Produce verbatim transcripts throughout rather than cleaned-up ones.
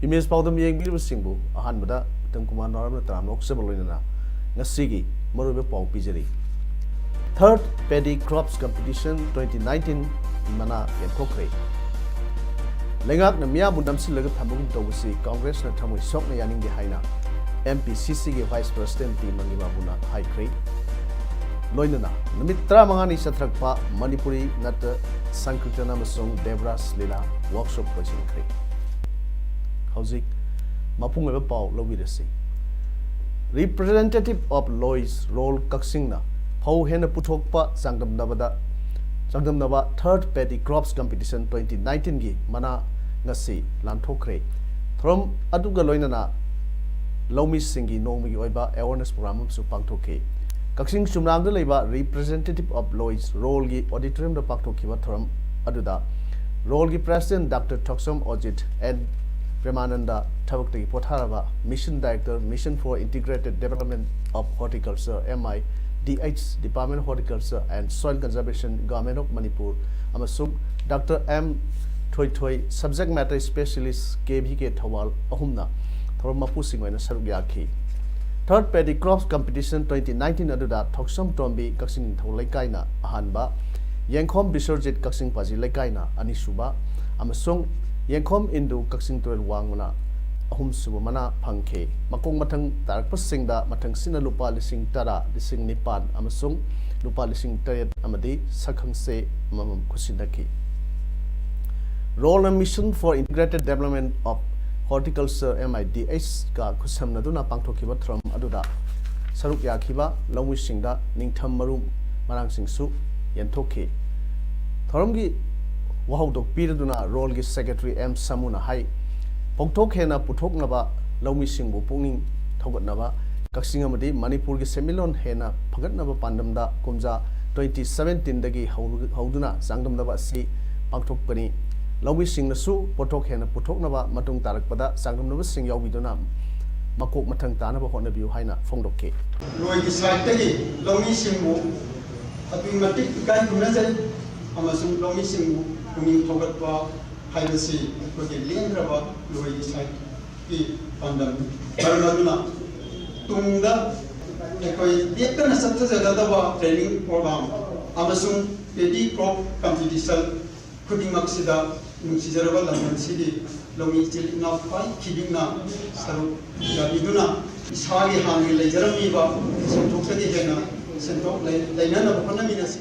Image ꯄꯥꯎꯗꯝ ꯌꯦꯡꯕꯤꯔꯤꯕꯁꯤꯡꯕꯨ ꯑꯍꯥꯟꯕꯗ ꯎꯇꯝ ꯀꯨꯃꯥꯔ ꯅꯥꯎꯔꯦꯝꯅ ꯇꯔꯥꯝꯅ ꯑꯣꯛꯆꯕ ꯂꯣꯏꯅꯅ ꯉꯁꯤꯒꯤ ꯃꯔꯨꯑꯣꯏꯕ ꯄꯥꯎ ꯄꯤꯖꯔꯤ꯫ Third Paddy Crops Competition twenty nineteen ꯃꯅꯥ ꯌꯦꯟꯊꯣꯛꯈ꯭ꯔꯦ꯫ ꯂꯩꯉꯥꯛꯅ ꯃꯤꯌꯥꯝꯕꯨ ꯅꯝꯁꯤꯜꯂꯒ ꯊꯝꯕꯒꯨꯝ ꯇꯧꯕꯁꯤ ꯀꯪꯒ꯭ꯔꯦꯁꯅ ꯊꯃꯣꯏ ꯁꯣꯛꯅ ꯌꯥꯅꯤꯡꯗꯦ ꯍꯥꯏꯅ M P C C ꯒꯤ Vice President ꯄꯤ ꯃꯪꯒꯤꯃꯥꯕꯨꯅ ꯍꯥꯏꯈ꯭ꯔꯦ꯫ ꯂꯣꯏꯅꯅ ꯅꯨꯃꯤꯠ ꯇꯔꯥꯃꯉꯥꯅꯤ ꯆꯠꯊꯔꯛꯄ ꯃꯅꯤꯄꯨꯔꯤ ꯅꯠꯇ ꯁꯪꯀꯤꯔꯇꯟ ꯑꯃꯁꯨꯡ ꯗꯦꯕꯔꯥꯖ ꯂꯤꯂꯥ workshop ꯂꯣꯏꯁꯤꯟꯈ꯭ꯔꯦ꯫ ꯍꯧꯖꯤꯛ ꯃꯄꯨꯡ ꯑꯣꯏꯕ ꯄꯥꯎ ꯂꯧꯕꯤꯔꯁꯤ꯫ Representative of Lois Role ꯀꯛꯆꯤꯡꯅ ꯐꯧ ꯍꯦꯟꯅ ꯄꯨꯊꯣꯛꯄ ꯆꯥꯡꯗꯝꯅꯕꯗ, ꯆꯥꯡꯗꯝꯅꯕ Third Paddy Crops Competition twenty nineteen ꯒꯤ ꯃꯅꯥ ꯉꯁꯤ ꯂꯥꯟꯊꯣꯛꯈ꯭ꯔꯦ꯫ ꯊꯧꯔꯝ ꯑꯗꯨꯒ ꯂꯣꯏꯅꯅ ꯂꯧꯃꯤꯁꯤꯡꯒꯤ ꯅꯣꯡꯃꯒꯤ ꯑꯣꯏꯕ awareness program ꯑꯃꯁꯨ ꯄꯥꯡꯊꯣꯛꯈꯤ꯫ ꯀꯛꯆꯤꯡ ꯆꯨꯝꯅꯥꯝꯗ ꯂꯩꯕ Representative of Lois Role ꯒꯤ auditorium ꯗ ꯄꯥꯡꯊꯣꯛꯈꯤꯕ ꯊꯧꯔꯝ ꯑꯗꯨꯗ Role ꯒꯤ President Doctor ꯊꯣꯛꯆꯣꯝ ꯑꯣꯖꯤꯠ and ꯄ꯭ꯔꯦꯃꯥꯅꯟꯗ, ꯊꯕꯛꯇꯒꯤ ꯄꯣꯊꯥꯔꯕ Mission Director, Mission for Integrated Development of Horticulture, M I D H, Department of Horticulture and Soil Conservation, Government of Manipur, ꯑꯃꯁꯨꯡ Doctor M ꯊꯣꯏꯊꯣꯏ, Subject Matter Specialist, K V K Thoubal, ꯑꯍꯨꯝꯅ ꯊꯧꯔꯝ ꯃꯄꯨꯁꯤꯡ ꯑꯣꯏꯅ ꯁꯔꯨꯛ ꯌꯥꯈꯤ꯫ Third Paddy Crops Competition twenty nineteen ꯑꯗꯨꯗ ꯊꯣꯛꯆꯣꯝ ꯇꯣꯝꯕꯤ, ꯀꯛꯆꯤꯡ ꯅꯤꯡꯊꯧ ꯂꯩꯀꯥꯏꯅ ꯑꯍꯥꯟꯕ, ꯌꯦꯡꯈꯣꯝ ꯕꯤꯁ꯭ꯋꯔꯖꯤꯠ, ꯀꯛꯆꯤꯡ ꯄꯥꯖꯤ ꯂꯩꯀꯥꯏꯅ ꯑꯅꯤꯁꯨꯕ, ꯑꯃꯁꯨꯡ ꯌꯦꯡꯈꯣꯝ ꯏꯟꯗꯨ, ꯀꯛꯆꯤꯡ ꯇꯨꯔꯦꯜ ꯋꯥꯡꯃꯅ ꯑꯍꯨꯝꯁꯨꯕ ꯃꯅꯥ ꯐꯪꯈꯤ꯫ ꯃꯈꯣꯡ ꯃꯊꯪ ꯇꯥꯔꯛꯄꯁꯤꯡꯗ ꯃꯊꯪꯁꯤꯠꯅ ꯂꯨꯄꯥ ꯂꯤꯁꯤꯡ ꯇꯔꯥ, ꯂꯤꯁꯤꯡ ꯅꯤꯄꯥꯟ ꯑꯃꯁꯨꯡ ꯂꯨꯄꯥ ꯂꯤꯁꯤꯡ ꯇꯔꯦꯠ ꯑꯃꯗꯤ ꯁꯛꯈꯪꯆꯦ ꯑꯃꯃꯝ ꯈꯨꯠꯁꯤꯟꯅꯈꯤ꯫ Role and Mission for Integrated Development of Horticulture, M I D H ꯀ ꯈꯨꯠꯁꯝꯅꯗꯨꯅ ꯄꯥꯡꯊꯣꯛꯈꯤꯕ ꯊꯧꯔꯝ ꯑꯗꯨꯗ ꯁꯔꯨꯛ ꯌꯥꯈꯤꯕ ꯂꯧꯃꯤꯁꯤꯡꯗ ꯅꯤꯡꯊꯝ ꯃꯔꯨ ꯃꯔꯥꯡꯁꯤꯡꯁꯨ ꯌꯦꯟꯊꯣꯛꯈꯤ꯫ ꯊꯧꯔꯝꯒꯤ ꯋꯥꯍꯧꯗꯣꯛ ꯄꯤꯔꯗꯨꯅ Role ꯒꯤ Secretary M ꯁꯥꯃꯨꯅ ꯍꯥꯏ, ꯄꯣꯠꯊꯣꯛ ꯍꯦꯟꯅ ꯄꯨꯊꯣꯛꯅꯕ ꯂꯧꯃꯤꯁꯤꯡꯕꯨ ꯄꯨꯛꯅꯤꯡ ꯊꯧꯒꯠꯅꯕ ꯀꯛꯆꯤꯡ ꯑꯃꯗꯤ ꯃꯅꯤꯄꯨꯔꯒꯤ ꯁꯦꯟꯃꯤꯠꯂꯣꯟ ꯍꯦꯟꯅ ꯐꯒꯠꯅꯕ ꯄꯥꯟꯗꯝꯗ ꯀꯨꯝꯖꯥ twenty seventeenꯗꯒꯤ ꯍꯧꯗꯨꯅ ꯆꯥꯡꯗꯝꯅꯕ ꯑꯁꯤ ꯄꯥꯡꯊꯣꯛꯀꯅꯤ꯫ ꯂꯧꯃꯤꯁꯤꯡꯅꯁꯨ ꯄꯣꯠꯊꯣꯛ ꯍꯦꯟꯅ ꯄꯨꯊꯣꯛꯅꯕ ꯃꯇꯨꯡ ꯇꯥꯔꯛꯄꯗ ꯆꯥꯡꯗꯝꯅꯕꯁꯤꯡ ꯌꯥꯎꯕꯤꯗꯨꯅ ꯃꯀꯣꯛ ꯃꯊꯪ ꯇꯥꯅꯕ ꯍꯣꯠꯅꯕꯤꯌꯨ ꯍꯥꯏꯅ ꯐꯣꯡꯗꯣꯛꯈꯤ꯫ ꯂꯣꯏꯒꯤ ꯁꯥꯏꯠꯇꯒꯤ ꯂꯧꯃꯤꯁꯤꯡꯕꯨ ꯑꯗꯨꯛꯀꯤ ꯃꯇꯤꯛ ꯏꯀꯥꯏ ꯈꯨꯝꯅꯖꯩ ꯑꯃꯁꯨꯡ ꯂꯧꯃꯤꯁꯤꯡꯕꯨ ꯄꯨꯛꯅꯤꯡ ꯊꯧꯒꯠꯄ ꯍꯥꯏꯕꯁꯤ ꯑꯩꯈꯣꯏꯒꯤ ꯂꯦꯡꯗ꯭ꯔꯕ ꯂꯣꯏꯒꯤ ꯁꯥꯏꯠꯀꯤ ꯄꯥꯟꯗꯝꯅꯤ꯫ ꯃꯔꯝ ꯑꯗꯨꯅ ꯇꯨꯡꯗ ꯑꯩꯈꯣꯏ ꯂꯦꯞꯇꯅ ꯆꯠꯊꯖꯒꯗꯕ training program ꯑꯃꯁꯨꯡ paddy crop competition ꯈꯨꯗꯤꯡꯃꯛꯁꯤꯗ ꯅꯨꯡꯁꯤꯖꯔꯕ ꯂꯝꯗꯝꯁꯤꯒꯤ ꯂꯧꯃꯤ ꯏꯆꯤꯜ ꯏꯅꯥꯎ ꯈ꯭ꯋꯥꯏ ꯈꯤꯕꯤꯛꯅ ꯁꯔꯨꯛ ꯌꯥꯕꯤꯗꯨꯅ ꯏꯁꯥꯒꯤ ꯍꯥꯟꯅꯒꯤ ꯂꯩꯖꯔꯝꯃꯤꯕ ꯁꯦꯟꯊꯣꯛꯇꯒꯤ ꯍꯦꯟꯅ ꯁꯦꯟꯊꯣꯛ ꯂꯩ-, ꯂꯩꯅꯅꯕ ꯍꯣꯠꯅꯃꯤꯟꯅꯁꯤ꯫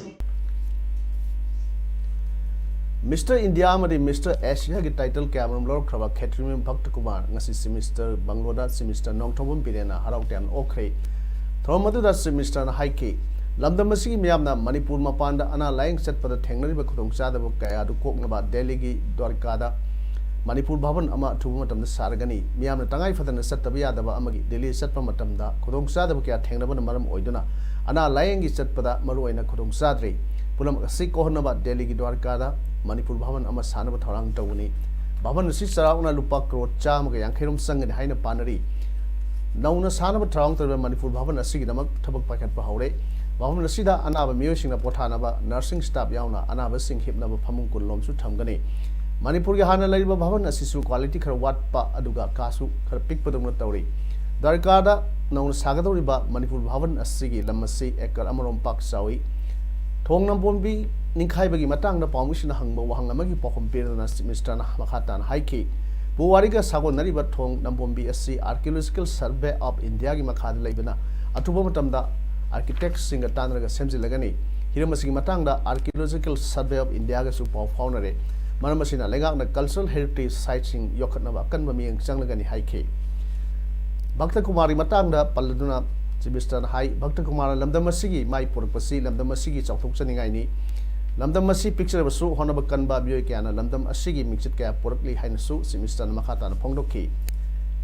ꯃꯤꯁꯇꯔ ꯏꯟꯗꯤꯌꯥ ꯑꯃꯗꯤ ꯃꯤꯁꯇꯔ ꯑꯦꯁꯤꯌꯥꯒꯤ ꯇꯥꯏꯇꯜ ꯀꯌꯥꯃꯔꯨꯝ ꯂꯧꯔꯛꯈ꯭ꯔꯕ ꯈꯦꯇ꯭ꯔꯤꯃꯌꯨꯝ ꯚꯛꯇ ꯀꯨꯃꯥꯔ ꯉꯁꯤ ꯆꯤꯐ ꯃꯤꯅꯤꯁꯇꯔ ꯕꯪꯒ꯭ꯂꯣꯗ ꯆꯤꯐ ꯃꯤꯅꯤꯁꯇꯔ ꯅꯣꯡꯊꯣꯝꯕꯝ ꯕꯤꯔꯦꯟꯅ ꯍꯔꯥꯎ ꯇꯌꯥꯝꯅ ꯑꯣꯛꯈ꯭ꯔꯦ꯫ ꯊꯧꯔꯝ ꯑꯗꯨꯗ ꯆꯤꯐ ꯃꯤꯅꯤꯁꯇꯔꯅ ꯍꯥꯏꯈꯤ, ꯂꯝꯗꯝ ꯑꯁꯤꯒꯤ ꯃꯤꯌꯥꯝꯅ ꯃꯅꯤꯄꯨꯔ ꯃꯄꯥꯟꯗ ꯑꯅꯥ ꯂꯥꯌꯦꯡ ꯆꯠꯄꯗ ꯊꯦꯡꯅꯔꯤꯕ ꯈꯨꯗꯣꯡꯆꯥꯗꯕ ꯀꯌꯥ ꯑꯗꯨ ꯀꯣꯛꯅꯕ ꯗꯦꯜꯂꯤꯒꯤ ꯗ꯭ꯋꯥꯔꯀꯥꯗ ꯃꯅꯤꯄꯨꯔ ꯚꯕꯟ ꯑꯃ ꯑꯊꯨꯕ ꯃꯇꯝꯗ ꯁꯥꯔꯒꯅꯤ꯫ ꯃꯤꯌꯥꯝꯅ ꯇꯉꯥꯏ ꯐꯗꯅ ꯆꯠꯇꯕ ꯌꯥꯗꯕ ꯑꯃꯒꯤ ꯗꯦꯜꯂꯤ ꯆꯠꯄ ꯃꯇꯝꯗ ꯈꯨꯗꯣꯡꯆꯥꯗꯕ ꯀꯌꯥ ꯊꯦꯡꯅꯕꯅ ꯃꯔꯝ ꯑꯣꯏꯗꯨꯅ ꯑꯅꯥ ꯂꯥꯌꯦꯡꯒꯤ ꯆꯠꯄꯗ ꯃꯔꯨꯑꯣꯏꯅ ꯈꯨꯗꯣꯡꯆꯥꯗ꯭ꯔꯦ꯫ ꯄꯨꯝꯅꯃꯛ ꯑꯁꯤ ꯀꯣꯛꯍꯟꯅꯕ ꯗꯦꯜꯂꯤꯒꯤ ꯗ꯭ꯋꯥꯔꯀꯥꯗ ꯃꯅꯤꯄꯨꯔ ꯚꯕꯟ ꯑꯃ ꯁꯥꯅꯕ ꯊꯧꯔꯥꯡ ꯇꯧꯒꯅꯤ꯫ ꯚꯕꯟ ꯑꯁꯤ ꯆꯥꯎꯔꯥꯛꯅ ꯂꯨꯄꯥ ꯀ꯭ꯔꯣꯔ ꯆꯥꯝꯃꯒ ꯌꯥꯡꯈꯩ ꯔꯣꯝ ꯆꯪꯒꯅꯤ ꯍꯥꯏꯅ ꯄꯥꯅꯔꯤ꯫ ꯅꯧꯅ ꯁꯥꯅꯕ ꯊꯧꯔꯥꯡ ꯇꯧꯔꯤꯕ ꯃꯅꯤꯄꯨꯔ ꯚꯕꯟ ꯑꯁꯤꯒꯤꯗꯃꯛ ꯊꯕꯛ ꯄꯥꯏꯈꯠꯄ ꯍꯧꯔꯦ꯫ ꯚꯕꯟ ꯑꯁꯤꯗ ꯑꯅꯥꯕ ꯃꯤꯑꯣꯏꯁꯤꯡꯅ ꯄꯣꯊꯥꯅꯕ nursing staff ꯌꯥꯎꯅ ꯑꯅꯥꯕꯁꯤꯡ ꯍꯤꯞꯅꯕ ꯐꯃꯨꯡ ꯀꯨꯟ ꯂꯣꯝꯁꯨ ꯊꯝꯒꯅꯤ꯫ ꯃꯅꯤꯄꯨꯔꯒꯤ ꯍꯥꯟꯅ ꯂꯩꯔꯤꯕ ꯚꯕꯟ ꯑꯁꯤꯁꯨ quality ꯈꯔ ꯋꯥꯠꯄ ꯑꯗꯨꯒ ꯀꯥꯁꯨ ꯈꯔ ꯄꯤꯛꯄꯗꯧꯅ ꯇꯧꯔꯤ꯫ ꯗ꯭ꯋꯥꯔꯀꯥꯗ ꯅꯧꯅ ꯁꯥꯒꯗꯧꯔꯤꯕ ꯃꯅꯤꯄꯨꯔ ꯚꯕꯟ ꯑꯁꯤꯒꯤ ꯂꯝ ꯑꯁꯤ ꯑꯦꯀꯔ ꯑꯃꯔꯣꯝ ꯄꯥꯛ ꯆꯥꯎꯏ꯫ ꯊꯣꯡ ꯅꯝꯕꯣꯝꯕꯤ ꯅꯤꯡꯈꯥꯏꯕꯒꯤ ꯃꯇꯥꯡꯗ ꯄꯥꯎꯃꯤꯁꯤꯡꯅ ꯍꯪꯕ ꯋꯥꯍꯪ ꯑꯃꯒꯤ ꯄꯥꯎꯈꯨꯝ ꯄꯤꯔꯗꯨꯅ ꯆꯤꯐ ꯃꯤꯅꯤꯁꯇꯔꯅ ꯃꯈꯥ ꯇꯥꯅ ꯍꯥꯏꯈꯤ, ꯄꯨꯋꯥꯔꯤꯒ ꯁꯥꯒꯣꯟꯅꯔꯤꯕ ꯊꯣꯡ ꯅꯝꯕꯣꯝꯕꯤ ꯑꯁꯤ Archaeological Survey of Indiaꯒꯤ ꯃꯈꯥꯗ ꯂꯩꯕꯅ ꯑꯊꯨꯕ ꯃꯇꯝꯗ architectꯁꯤꯡꯒ ꯇꯥꯟꯅꯔꯒ ꯁꯦꯝꯖꯤꯜꯂꯒꯅꯤ꯫ ꯍꯤꯔꯝ ꯑꯁꯤꯒꯤ ꯃꯇꯥꯡꯗ Archaeological Survey of Indiaꯒꯁꯨ ꯄꯥꯎ ꯐꯥꯎꯅꯔꯦ꯫ ꯃꯔꯝ ꯑꯁꯤꯅ ꯂꯩꯉꯥꯛꯅ cultural heritage siteꯁꯤꯡ ꯌꯣꯛꯈꯠꯅꯕ ꯑꯀꯟꯕ ꯃꯤꯠꯌꯦꯡ ꯆꯪꯂꯒꯅꯤ ꯍꯥꯏꯈꯤ꯫ ꯚꯛꯇ ꯀꯨꯃꯥꯔꯒꯤ ꯃꯇꯥꯡꯗ ꯄꯜꯂꯗꯨꯅ ꯆꯤꯐ ꯃꯤꯅꯤꯁꯇꯔꯅ ꯍꯥꯏ, ꯚꯛꯇ ꯀꯨꯃꯥꯔꯅ ꯂꯝꯗꯝ ꯑꯁꯤꯒꯤ ꯃꯥꯏ ꯄꯨꯔꯛꯄꯁꯤ ꯂꯝꯗꯝ ꯑꯁꯤꯒꯤ ꯆꯥꯎꯊꯣꯛꯆꯅꯤꯡꯉꯥꯏꯅꯤ꯫ ꯂꯝꯗꯝ ꯑꯁꯤ ꯄꯤꯛꯆꯔꯕꯁꯨ ꯍꯣꯠꯅꯕ ꯀꯟꯕ ꯃꯤꯑꯣꯏ ꯀꯌꯥꯅ ꯂꯝꯗꯝ ꯑꯁꯤꯒꯤ ꯃꯤꯡꯆꯠ ꯀꯌꯥ ꯄꯨꯔꯛꯂꯤ ꯍꯥꯏꯅꯁꯨ Chief Minister ꯅ ꯃꯈꯥ ꯇꯥꯅ ꯐꯣꯡꯗꯣꯛꯈꯤ꯫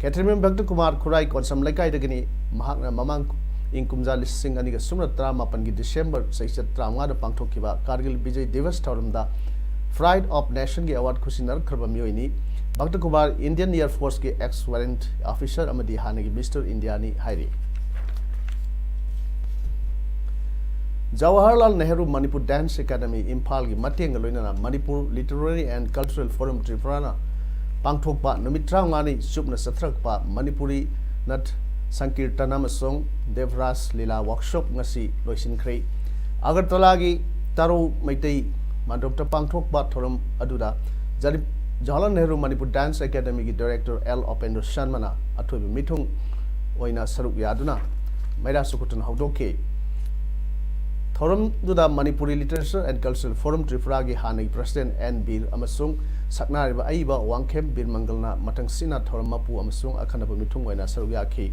ꯈꯦꯇ꯭ꯔꯤꯃꯌꯨꯝ ꯚꯛꯇ ꯀꯨꯃꯥꯔ ꯈꯨꯔꯥꯏ ꯀꯣꯟꯁꯝ ꯂꯩꯀꯥꯏꯗꯒꯤꯅꯤ꯫ ꯃꯍꯥꯛꯅ ꯃꯃꯥꯡ ꯏꯪ ꯀꯨꯝꯖꯥ ꯂꯤꯁꯤꯡ ꯑꯅꯤꯒ ꯁꯨꯞꯅ ꯇꯔꯥꯃꯥꯄꯟꯒꯤ December ꯆꯩꯆꯠ ꯇꯔꯥꯃꯉꯥꯗ ꯄꯥꯡꯊꯣꯛꯈꯤꯕ Kargil Vijay Diwas ꯊꯧꯔꯝꯗ Pride of Nation ꯒꯤ award ꯈꯨꯁꯤꯟꯅꯔꯛꯈ꯭ꯔꯕ ꯃꯤꯑꯣꯏꯅꯤ꯫ ꯚꯛꯇ Kumar Indian Air Force ꯀꯤ ex warrant officer ꯑꯃꯗꯤ ꯍꯥꯟꯅꯒꯤ Mister India ꯅꯤ ꯍꯥꯏꯔꯤ꯫ ꯖꯋꯥꯍꯔꯂꯥꯜ ꯅꯦꯍꯔꯨ ꯃꯅꯤꯄꯨꯔ Dance Academy ꯏꯝꯐꯥꯜꯒꯤ ꯃꯇꯦꯡꯒ ꯂꯣꯏꯅꯅ Manipur Literary and Cultural Forum ꯇ꯭ꯔꯤꯄꯨꯔꯥꯅ ꯄꯥꯡꯊꯣꯛꯄ ꯅꯨꯃꯤꯠ ꯇꯔꯥꯃꯉꯥꯅꯤ ꯆꯨꯞꯅ ꯆꯠꯊꯔꯛꯄ ꯃꯅꯤꯄꯨꯔꯤ ꯅꯠ ꯁꯪꯀꯤꯔꯇꯟ ꯑꯃꯁꯨꯡ ꯗꯦꯕꯔꯥꯖ ꯂꯤꯂꯥ workshop ꯉꯁꯤ ꯂꯣꯏꯁꯤꯟꯈ꯭ꯔꯦ꯫ ꯑꯒꯔꯇꯂꯥꯒꯤ ꯇꯥꯔꯣ ꯃꯩꯇꯩ ꯃꯟꯗꯞꯇ ꯄꯥꯡꯊꯣꯛꯄ ꯊꯧꯔꯝ ꯑꯗꯨꯗ ꯖꯔꯤ-, ꯖꯋꯥꯍꯔꯂꯥꯜ ꯅꯦꯍꯔꯨ ꯃꯅꯤꯄꯨꯔ Dance Academy ꯒꯤ director ꯑꯦꯜ ꯎꯄꯦꯟꯗ꯭ꯔ ꯁꯔꯃꯅ ꯑꯊꯣꯏꯕ ꯃꯤꯊꯨꯡ ꯑꯣꯏꯅ ꯁꯔꯨꯛ ꯌꯥꯗꯨꯅ ꯃꯩꯔꯥ ꯆꯀꯨꯇꯟ ꯍꯧꯗꯣꯛꯈꯤ꯫ ꯊꯧꯔꯝꯗꯨꯗ Manipuri Literature and Cultural Forum ꯇ꯭ꯔꯤꯄꯨꯔꯥꯒꯤ ꯍꯥꯟꯅꯒꯤ president ꯑꯦꯟ ꯕꯤꯔ ꯑꯃꯁꯨꯡ ꯁꯛꯅꯥꯏꯔꯕ ꯑꯏꯕ ꯋꯥꯡꯈꯦꯝ ꯕꯤꯔ ꯃꯪꯒꯜꯅ ꯃꯊꯪꯁꯤꯠꯅ ꯊꯧꯔꯝ ꯃꯄꯨ ꯑꯃꯁꯨꯡ ꯑꯈꯟꯅꯕ ꯃꯤꯊꯨꯡ ꯑꯣꯏꯅ ꯁꯔꯨꯛ ꯌꯥꯈꯤ꯫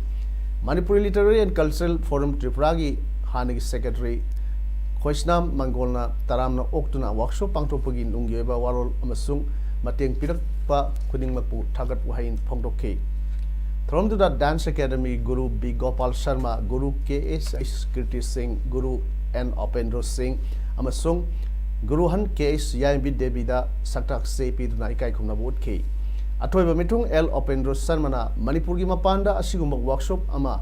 Manipuri Literary and Cultural Forum ꯇ꯭ꯔꯤꯄꯨꯔꯥꯒꯤ ꯍꯥꯟꯅꯒꯤ secretary ꯈꯣꯏꯁꯅꯥꯝ ꯃꯪꯒꯣꯜꯅ ꯇꯔꯥꯝꯅ ꯑꯣꯛꯇꯨꯅ workshop ꯄꯥꯡꯊꯣꯛꯄꯒꯤ ꯅꯨꯡꯒꯤ ꯑꯣꯏꯕ ꯋꯥꯔꯣꯜ ꯑꯃꯁꯨꯡ ꯃꯇꯦꯡ ꯄꯤꯔꯛꯄ ꯈꯨꯗꯤꯡꯃꯛꯄꯨ ꯊꯥꯒꯠ ꯋꯥꯍꯩ ꯐꯣꯡꯗꯣꯛꯈꯤ꯫ ꯊꯧꯔꯝꯗꯨꯗ Dance Academy ꯒꯨꯔꯨ ꯕꯤ ꯒꯣꯄꯥꯜ ꯁꯔꯃ, ꯒꯨꯔꯨ ꯀꯦ ꯑꯦꯁ ꯀꯤꯔꯇꯤ ꯁꯤꯡ, ꯒꯨꯔꯨ ꯑꯦꯟ ꯎꯄꯦꯟꯗ꯭ꯔ ꯁꯤꯡ ꯑꯃꯁꯨꯡ ꯒꯨꯔꯨ ꯍꯟ ꯀꯦ ꯑꯦꯁ ꯌꯥꯏꯝꯕꯤ ꯗꯦꯕꯤꯗ ꯁꯛꯇꯥꯛ ꯆꯦ ꯄꯤꯗꯨꯅ ꯏꯀꯥꯏ ꯈꯨꯝꯅꯕ ꯎꯠꯈꯤ꯫ ꯑꯊꯣꯏꯕ ꯃꯤꯊꯨꯡ ꯑꯦꯜ ꯎꯄꯦꯟꯗ꯭ꯔ ꯁꯔꯃꯅ ꯃꯅꯤꯄꯨꯔꯒꯤ ꯃꯄꯥꯟꯗ ꯑꯁꯤꯒꯨꯝꯕ workshop ꯑꯃ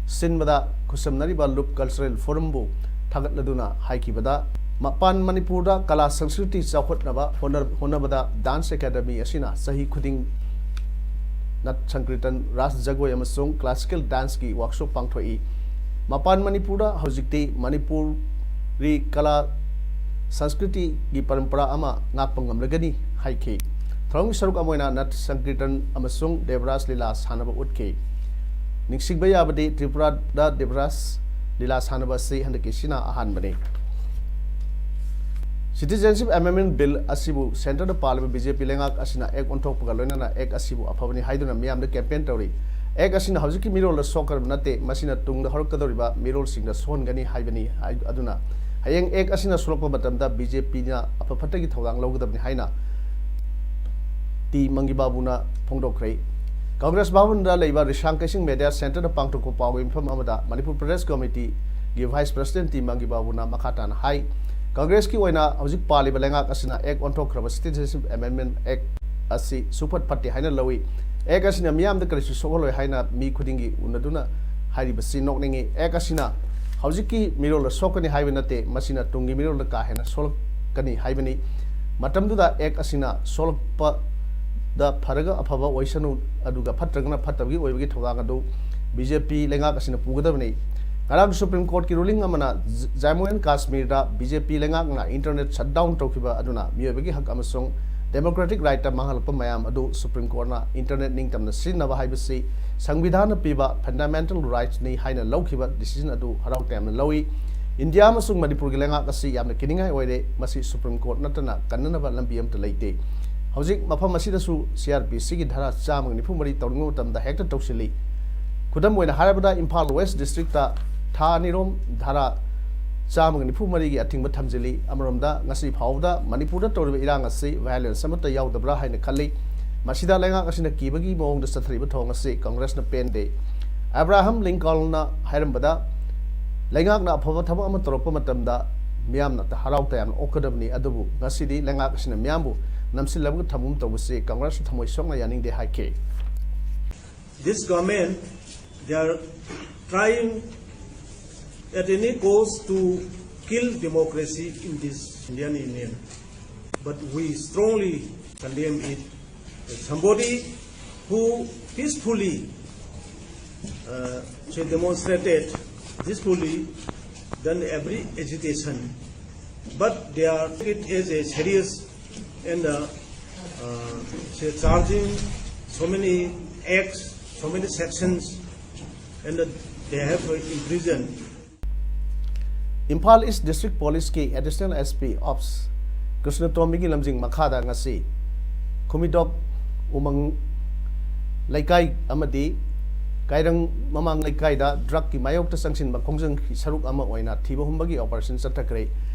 ꯁꯤꯟꯕꯗ ꯈꯨꯠꯁꯝꯅꯔꯤꯕ ꯂꯨꯞ Cultural Forum ꯕꯨ ꯊꯥꯒꯠꯂꯗꯨꯅ ꯍꯥꯏꯈꯤꯕꯗ, ꯃꯄꯥꯟ ꯃꯅꯤꯄꯨꯔꯗ ꯀꯂꯥ ꯁꯪꯁꯀ꯭ꯔꯤꯇꯤ ꯆꯥꯎꯈꯠꯅꯕ ꯍꯣꯠꯅ-, ꯍꯣꯠꯅꯕꯗ Dance Academy ꯑꯁꯤꯅ ꯆꯍꯤ ꯈꯨꯗꯤꯡ ꯅꯠ ꯁꯪꯀ꯭ꯔꯤꯇꯟ, ꯔꯥꯁ ꯖꯒꯣꯏ ꯑꯃꯁꯨꯡ classical dance ꯀꯤ workshop ꯄꯥꯡꯊꯣꯛꯏ꯫ ꯃꯄꯥꯟ ꯃꯅꯤꯄꯨꯔꯗ ꯍꯧꯖꯤꯛꯇꯤ ꯃꯅꯤꯄꯨꯔꯤ ꯀꯂꯥ ꯁꯪꯁꯀ꯭ꯔꯤꯇꯤꯒꯤ ꯄꯔꯝꯄꯔꯥ ꯑꯃ ꯉꯥꯛꯄ ꯉꯝꯂꯒꯅꯤ ꯍꯥꯏꯈꯤ꯫ ꯊꯧꯔꯝꯒꯤ ꯁꯔꯨꯛ ꯑꯃ ꯑꯣꯏꯅ ꯅꯠ ꯁꯪꯀ꯭ꯔꯤꯇꯟ ꯑꯃꯁꯨꯡ ꯗꯦꯕꯔꯥꯖ ꯂꯤꯂꯥ ꯁꯥꯟꯅꯕ ꯎꯠꯈꯤ꯫ ꯅꯤꯡꯁꯤꯡꯕ ꯌꯥꯕꯗꯤ, ꯇ꯭ꯔꯤꯄꯨꯔꯥꯗ ꯗꯦꯕꯔꯥꯖ ꯂꯤꯂꯥ ꯁꯥꯟꯅꯕ ꯑꯁꯤ ꯍꯟꯗꯛꯀꯤꯁꯤꯅ ꯑꯍꯥꯟꯕꯅꯤ꯫ Citizenship Amendment Bill ꯑꯁꯤꯕꯨ centre ꯗ ꯄꯥꯜꯂꯤꯕ ꯕꯤ ꯖꯦ ꯄꯤ ꯂꯩꯉꯥꯛ ꯑꯁꯤꯅ act ꯑꯣꯟꯊꯣꯛꯄꯒ ꯂꯣꯏꯅꯅ act ꯑꯁꯤꯕꯨ ꯑꯐꯕꯅꯤ ꯍꯥꯏꯗꯨꯅ ꯃꯤꯌꯥꯝꯗ campaign ꯇꯧꯔꯤ꯫ Act ꯑꯁꯤꯅ ꯍꯧꯖꯤꯛꯀꯤ ꯃꯤꯔꯣꯜꯗ ꯁꯣꯛꯀꯗꯕ ꯅꯠꯇꯦ, ꯃꯁꯤꯅ ꯇꯨꯡꯗ ꯍꯧꯔꯛꯀꯗꯧꯔꯤꯕ ꯃꯤꯔꯣꯜꯁꯤꯡꯗ ꯁꯣꯛꯍꯟꯒꯅꯤ ꯍꯥꯏꯕꯅꯤ ꯍꯥꯏ-, ꯑꯗꯨꯅ ꯍꯌꯦꯡ ꯑꯦꯛ ꯑꯁꯤꯅ ꯁꯣꯛꯂꯛꯄ ꯃꯇꯝꯗ ꯕꯤ ꯖꯦ ꯄꯤꯅ ꯑꯐ ꯐꯠꯇꯒꯤ ꯊꯧꯗꯥꯡ ꯂꯧꯒꯗꯕꯅꯤ ꯍꯥꯏꯅ ꯇꯤ ꯃꯪꯒꯤꯕꯥꯕꯨꯅ ꯐꯣꯡꯗꯣꯛꯈ꯭ꯔꯦ꯫ ꯀꯪꯒ꯭ꯔꯦꯁ ꯚꯕꯟꯗ ꯂꯩꯕ ꯔꯤꯁꯥꯡ ꯀꯩꯁꯤꯡ ꯃꯦꯗꯤꯌꯥ ꯁꯦꯟꯇꯔꯗ ꯄꯥꯡꯊꯣꯛꯄ ꯄꯥꯎꯒꯤ ꯃꯤꯐꯝ ꯑꯃꯗ ꯃꯅꯤꯄꯨꯔ ꯄ꯭ꯔꯗꯦꯁ ꯀꯃꯤꯇꯤꯒꯤ ꯚꯥꯏꯁ ꯄ꯭ꯔꯁꯤꯗꯦꯟ ꯇꯤ ꯃꯪꯒꯤꯕꯥꯕꯨꯅ ꯃꯈꯥ ꯇꯥꯅ ꯍꯥꯏ, ꯀꯪꯒ꯭ꯔꯦꯁꯀꯤ ꯑꯣꯏꯅ ꯍꯧꯖꯤꯛ ꯄꯥꯜꯂꯤꯕ ꯂꯩꯉꯥꯛ ꯑꯁꯤꯅ ꯑꯦꯛ ꯑꯣꯟꯊꯣꯛꯈ꯭ꯔꯕ ꯁꯤꯇꯤꯖꯦꯟꯁꯤꯞ ꯑꯦꯃꯦꯟꯃꯦꯟ ꯑꯦꯛ ꯑꯁꯤ ꯁꯨꯐꯠ ꯐꯠꯇꯦ ꯍꯥꯏꯅ ꯂꯧꯏ꯫ ꯑꯦꯛ ꯑꯁꯤꯅ ꯃꯤꯌꯥꯝꯗ ꯀꯔꯤꯁꯨ ꯁꯣꯛꯍꯜꯂꯣꯏ ꯍꯥꯏꯅ ꯃꯤ ꯈꯨꯗꯤꯡꯒꯤ ꯎꯅꯗꯨꯅ ꯍꯥꯏꯔꯤꯕꯁꯤ ꯅꯣꯛꯅꯤꯡꯏ꯫ ꯑꯦꯛ ꯑꯁꯤꯅ ꯍꯧꯖꯤꯛꯀꯤ ꯃꯤꯔꯣꯜꯗ ꯁꯣꯛꯀꯅꯤ ꯍꯥꯏꯕ ꯅꯠꯇꯦ, ꯃꯁꯤꯅ ꯇꯨꯡꯒꯤ ꯃꯤꯔꯣꯜꯗ ꯀꯥ ꯍꯦꯟꯅ ꯁꯣꯛꯂꯛꯀꯅꯤ ꯍꯥꯏꯕꯅꯤ꯫ ꯃꯇꯝꯗꯨꯗ ꯑꯦꯛ ꯑꯁꯤꯅ ꯁꯣꯛꯂꯛꯄꯗ ꯐꯔꯒ ꯑꯐꯕ ꯑꯣꯏꯁꯅꯨ, ꯑꯗꯨꯒ ꯐꯠꯇ꯭ꯔꯒꯅ ꯐꯠꯇꯕꯒꯤ ꯑꯣꯏꯕꯒꯤ ꯊꯧꯗꯥꯡ ꯑꯗꯨ ꯕꯤ ꯖꯦ ꯄꯤ ꯂꯩꯉꯥꯛ ꯑꯁꯤꯅ ꯄꯨꯒꯗꯕꯅꯤ꯫ ꯉꯔꯥꯡ ꯁꯨꯄ꯭ꯔꯤꯝ ꯀꯣꯔꯠꯀꯤ ꯔꯨꯂꯤꯡ ꯑꯃꯅ ꯖ-, ꯖꯃꯨ ꯑꯦꯟ ꯀꯥꯁꯃꯤꯔꯗ ꯕꯤ ꯖꯦ ꯄꯤ ꯂꯩꯉꯥꯛꯅ ꯏꯟꯇꯔꯅꯦꯠ ꯁꯠ ꯗꯥꯎꯟ ꯇꯧꯈꯤꯕ ꯑꯗꯨꯅ ꯃꯤꯑꯣꯏꯕꯒꯤ ꯍꯛ ꯑꯃꯁꯨꯡ ꯗꯦꯃꯣꯀ꯭ꯔꯦꯇꯤꯛ ꯔꯥꯏꯠꯇ ꯃꯥꯡꯍꯜꯂꯛꯄ ꯃꯌꯥꯝ ꯑꯗꯨ ꯁꯨꯄ꯭ꯔꯤꯝ ꯀꯣꯔꯠꯅ ꯏꯟꯇꯔꯅꯦꯠ ꯅꯤꯡꯇꯝꯅ ꯁꯤꯖꯤꯟꯅꯕ ꯍꯥꯏꯕꯁꯤ ꯁꯪꯕꯤꯙꯥꯟꯅ ꯄꯤꯕ ꯐꯟꯗꯥꯃꯦꯟꯇꯦꯜ ꯔꯥꯏꯠꯁꯅꯤ ꯍꯥꯏꯅ ꯂꯧꯈꯤꯕ ꯗꯤꯁꯤꯖꯟ ꯑꯗꯨ ꯍꯔꯥꯎ ꯇꯌꯥꯝꯅ ꯂꯧꯏ꯫ ꯏꯟꯗꯤꯌꯥ ꯑꯃꯁꯨꯡ ꯃꯅꯤꯄꯨꯔꯒꯤ ꯂꯩꯉꯥꯛ ꯑꯁꯤ ꯌꯥꯝꯅ ꯀꯤꯅꯤꯡꯉꯥꯏ ꯑꯣꯏꯔꯦ꯫ ꯃꯁꯤ ꯁꯨꯄ꯭ꯔꯤꯝ ꯀꯣꯔꯠ ꯅꯠꯇꯅ ꯀꯟꯅꯅꯕ ꯂꯝꯕꯤ ꯑꯃꯠꯇ ꯂꯩꯇꯦ꯫ ꯍꯧꯖꯤꯛ ꯃꯐꯝ ꯑꯁꯤꯗꯁꯨ ꯁꯤ ꯑꯥꯔ ꯄꯤ ꯁꯤꯒꯤ ꯙꯥꯔꯥ ꯆꯥꯝꯃꯒ ꯅꯤꯐꯨ ꯃꯔꯤ ꯇꯧꯅꯤꯡꯕ ꯃꯇꯝꯗ ꯍꯦꯛꯇ ꯇꯧꯁꯤꯜꯂꯤ꯫ ꯈꯨꯗꯝ ꯑꯣꯏꯅ ꯍꯥꯏꯔꯕꯗ, ꯏꯝꯐꯥꯜ ꯋꯦꯁ ꯗꯤꯁꯇ꯭ꯔꯤꯛꯇ ꯊꯥ ꯑꯅꯤꯔꯣꯝ ꯙꯥꯔꯥ ꯆꯥꯝꯃꯒ ꯅꯤꯐꯨ ꯃꯔꯤꯒꯤ ꯑꯊꯤꯡꯕ ꯊꯝꯖꯤꯜꯂꯤ꯫ ꯑꯃꯔꯣꯝꯗ, ꯉꯁꯤ ꯐꯥꯎꯕꯗ ꯃꯅꯤꯄꯨꯔꯗ ꯇꯧꯔꯤꯕ ꯏꯔꯥꯡ ꯑꯁꯤ ꯚꯥꯏꯑꯣꯂꯦꯟꯁ ꯑꯃꯠꯇ ꯌꯥꯎꯗꯕ꯭ꯔꯥ ꯍꯥꯏꯅ ꯈꯜꯂꯤ꯫ ꯃꯁꯤꯗ ꯂꯩꯉꯥꯛ ꯑꯁꯤꯅ ꯀꯤꯕꯒꯤ ꯃꯑꯣꯡꯗ ꯆꯠꯊꯔꯤꯕ ꯊꯧꯑꯣꯡ ꯑꯁꯤ ꯀꯪꯒ꯭ꯔꯦꯁꯅ ꯄꯦꯟꯗꯦ꯫ ꯑꯕ꯭ꯔꯥꯍꯝ ꯂꯤꯡꯀꯣꯜꯅ ꯍꯥꯏꯔꯝꯕꯗ, ꯂꯩꯉꯥꯛꯅ ꯑꯐꯕ ꯊꯕꯛ ꯑꯃ ꯇꯧꯔꯛꯄ ꯃꯇꯝꯗ ꯃꯤꯌꯥꯝꯅ ꯍꯔꯥꯎ ꯇꯌꯥꯝꯅ ꯑꯣꯛꯀꯗꯕꯅꯤ, ꯑꯗꯨꯕꯨ ꯉꯁꯤꯗꯤ ꯂꯩꯉꯥꯛ ꯑꯁꯤꯅ ꯃꯤꯌꯥꯝꯕꯨ ꯅꯝꯁꯤꯜꯂꯒ ꯊꯝꯒꯨꯝ ꯇꯧꯕꯁꯤ ꯀꯪꯒ꯭ꯔꯦꯁꯅ ꯊꯃꯣꯏ ꯁꯣꯛꯅ ꯌꯥꯅꯤꯡꯗꯦ ꯍꯥꯏꯈꯤ꯫ This government, they are trying at any cost to kill democracy in this Indian Union. But we strongly condemn it. Somebody who peacefully, uh, say, demonstrated peacefully, done every agitation, but they are take it as a serious and, uh, uh, say, charging so many acts, so many sections, and, uh, they have, uh, imprisoned. Imphal east district ꯄꯨꯂꯤꯁꯀꯤ additional S P ops ꯀ꯭ꯔꯤꯁꯅꯇꯣꯝꯕꯤꯒꯤ ꯂꯝꯖꯤꯡ ꯃꯈꯥꯗ ꯉꯁꯤ ꯈꯨꯃꯤꯗꯣꯛ ꯎꯃꯪ ꯂꯩꯀꯥꯏ ꯑꯃꯗꯤ ꯀꯥꯏꯔꯪ ꯃꯃꯥꯡ ꯂꯩꯀꯥꯏꯗ ꯗ꯭ꯔꯒꯀꯤ ꯃꯥꯌꯣꯛꯇ ꯆꯪꯁꯤꯟꯕ ꯈꯣꯡꯖꯪꯒꯤ ꯁꯔꯨꯛ ꯑꯃ ꯑꯣꯏꯅ ꯊꯤꯕ ꯍꯨꯝꯕꯒꯤ ꯑꯣꯄꯔꯦꯁꯟ ꯆꯠꯊꯈ꯭ꯔꯦ꯫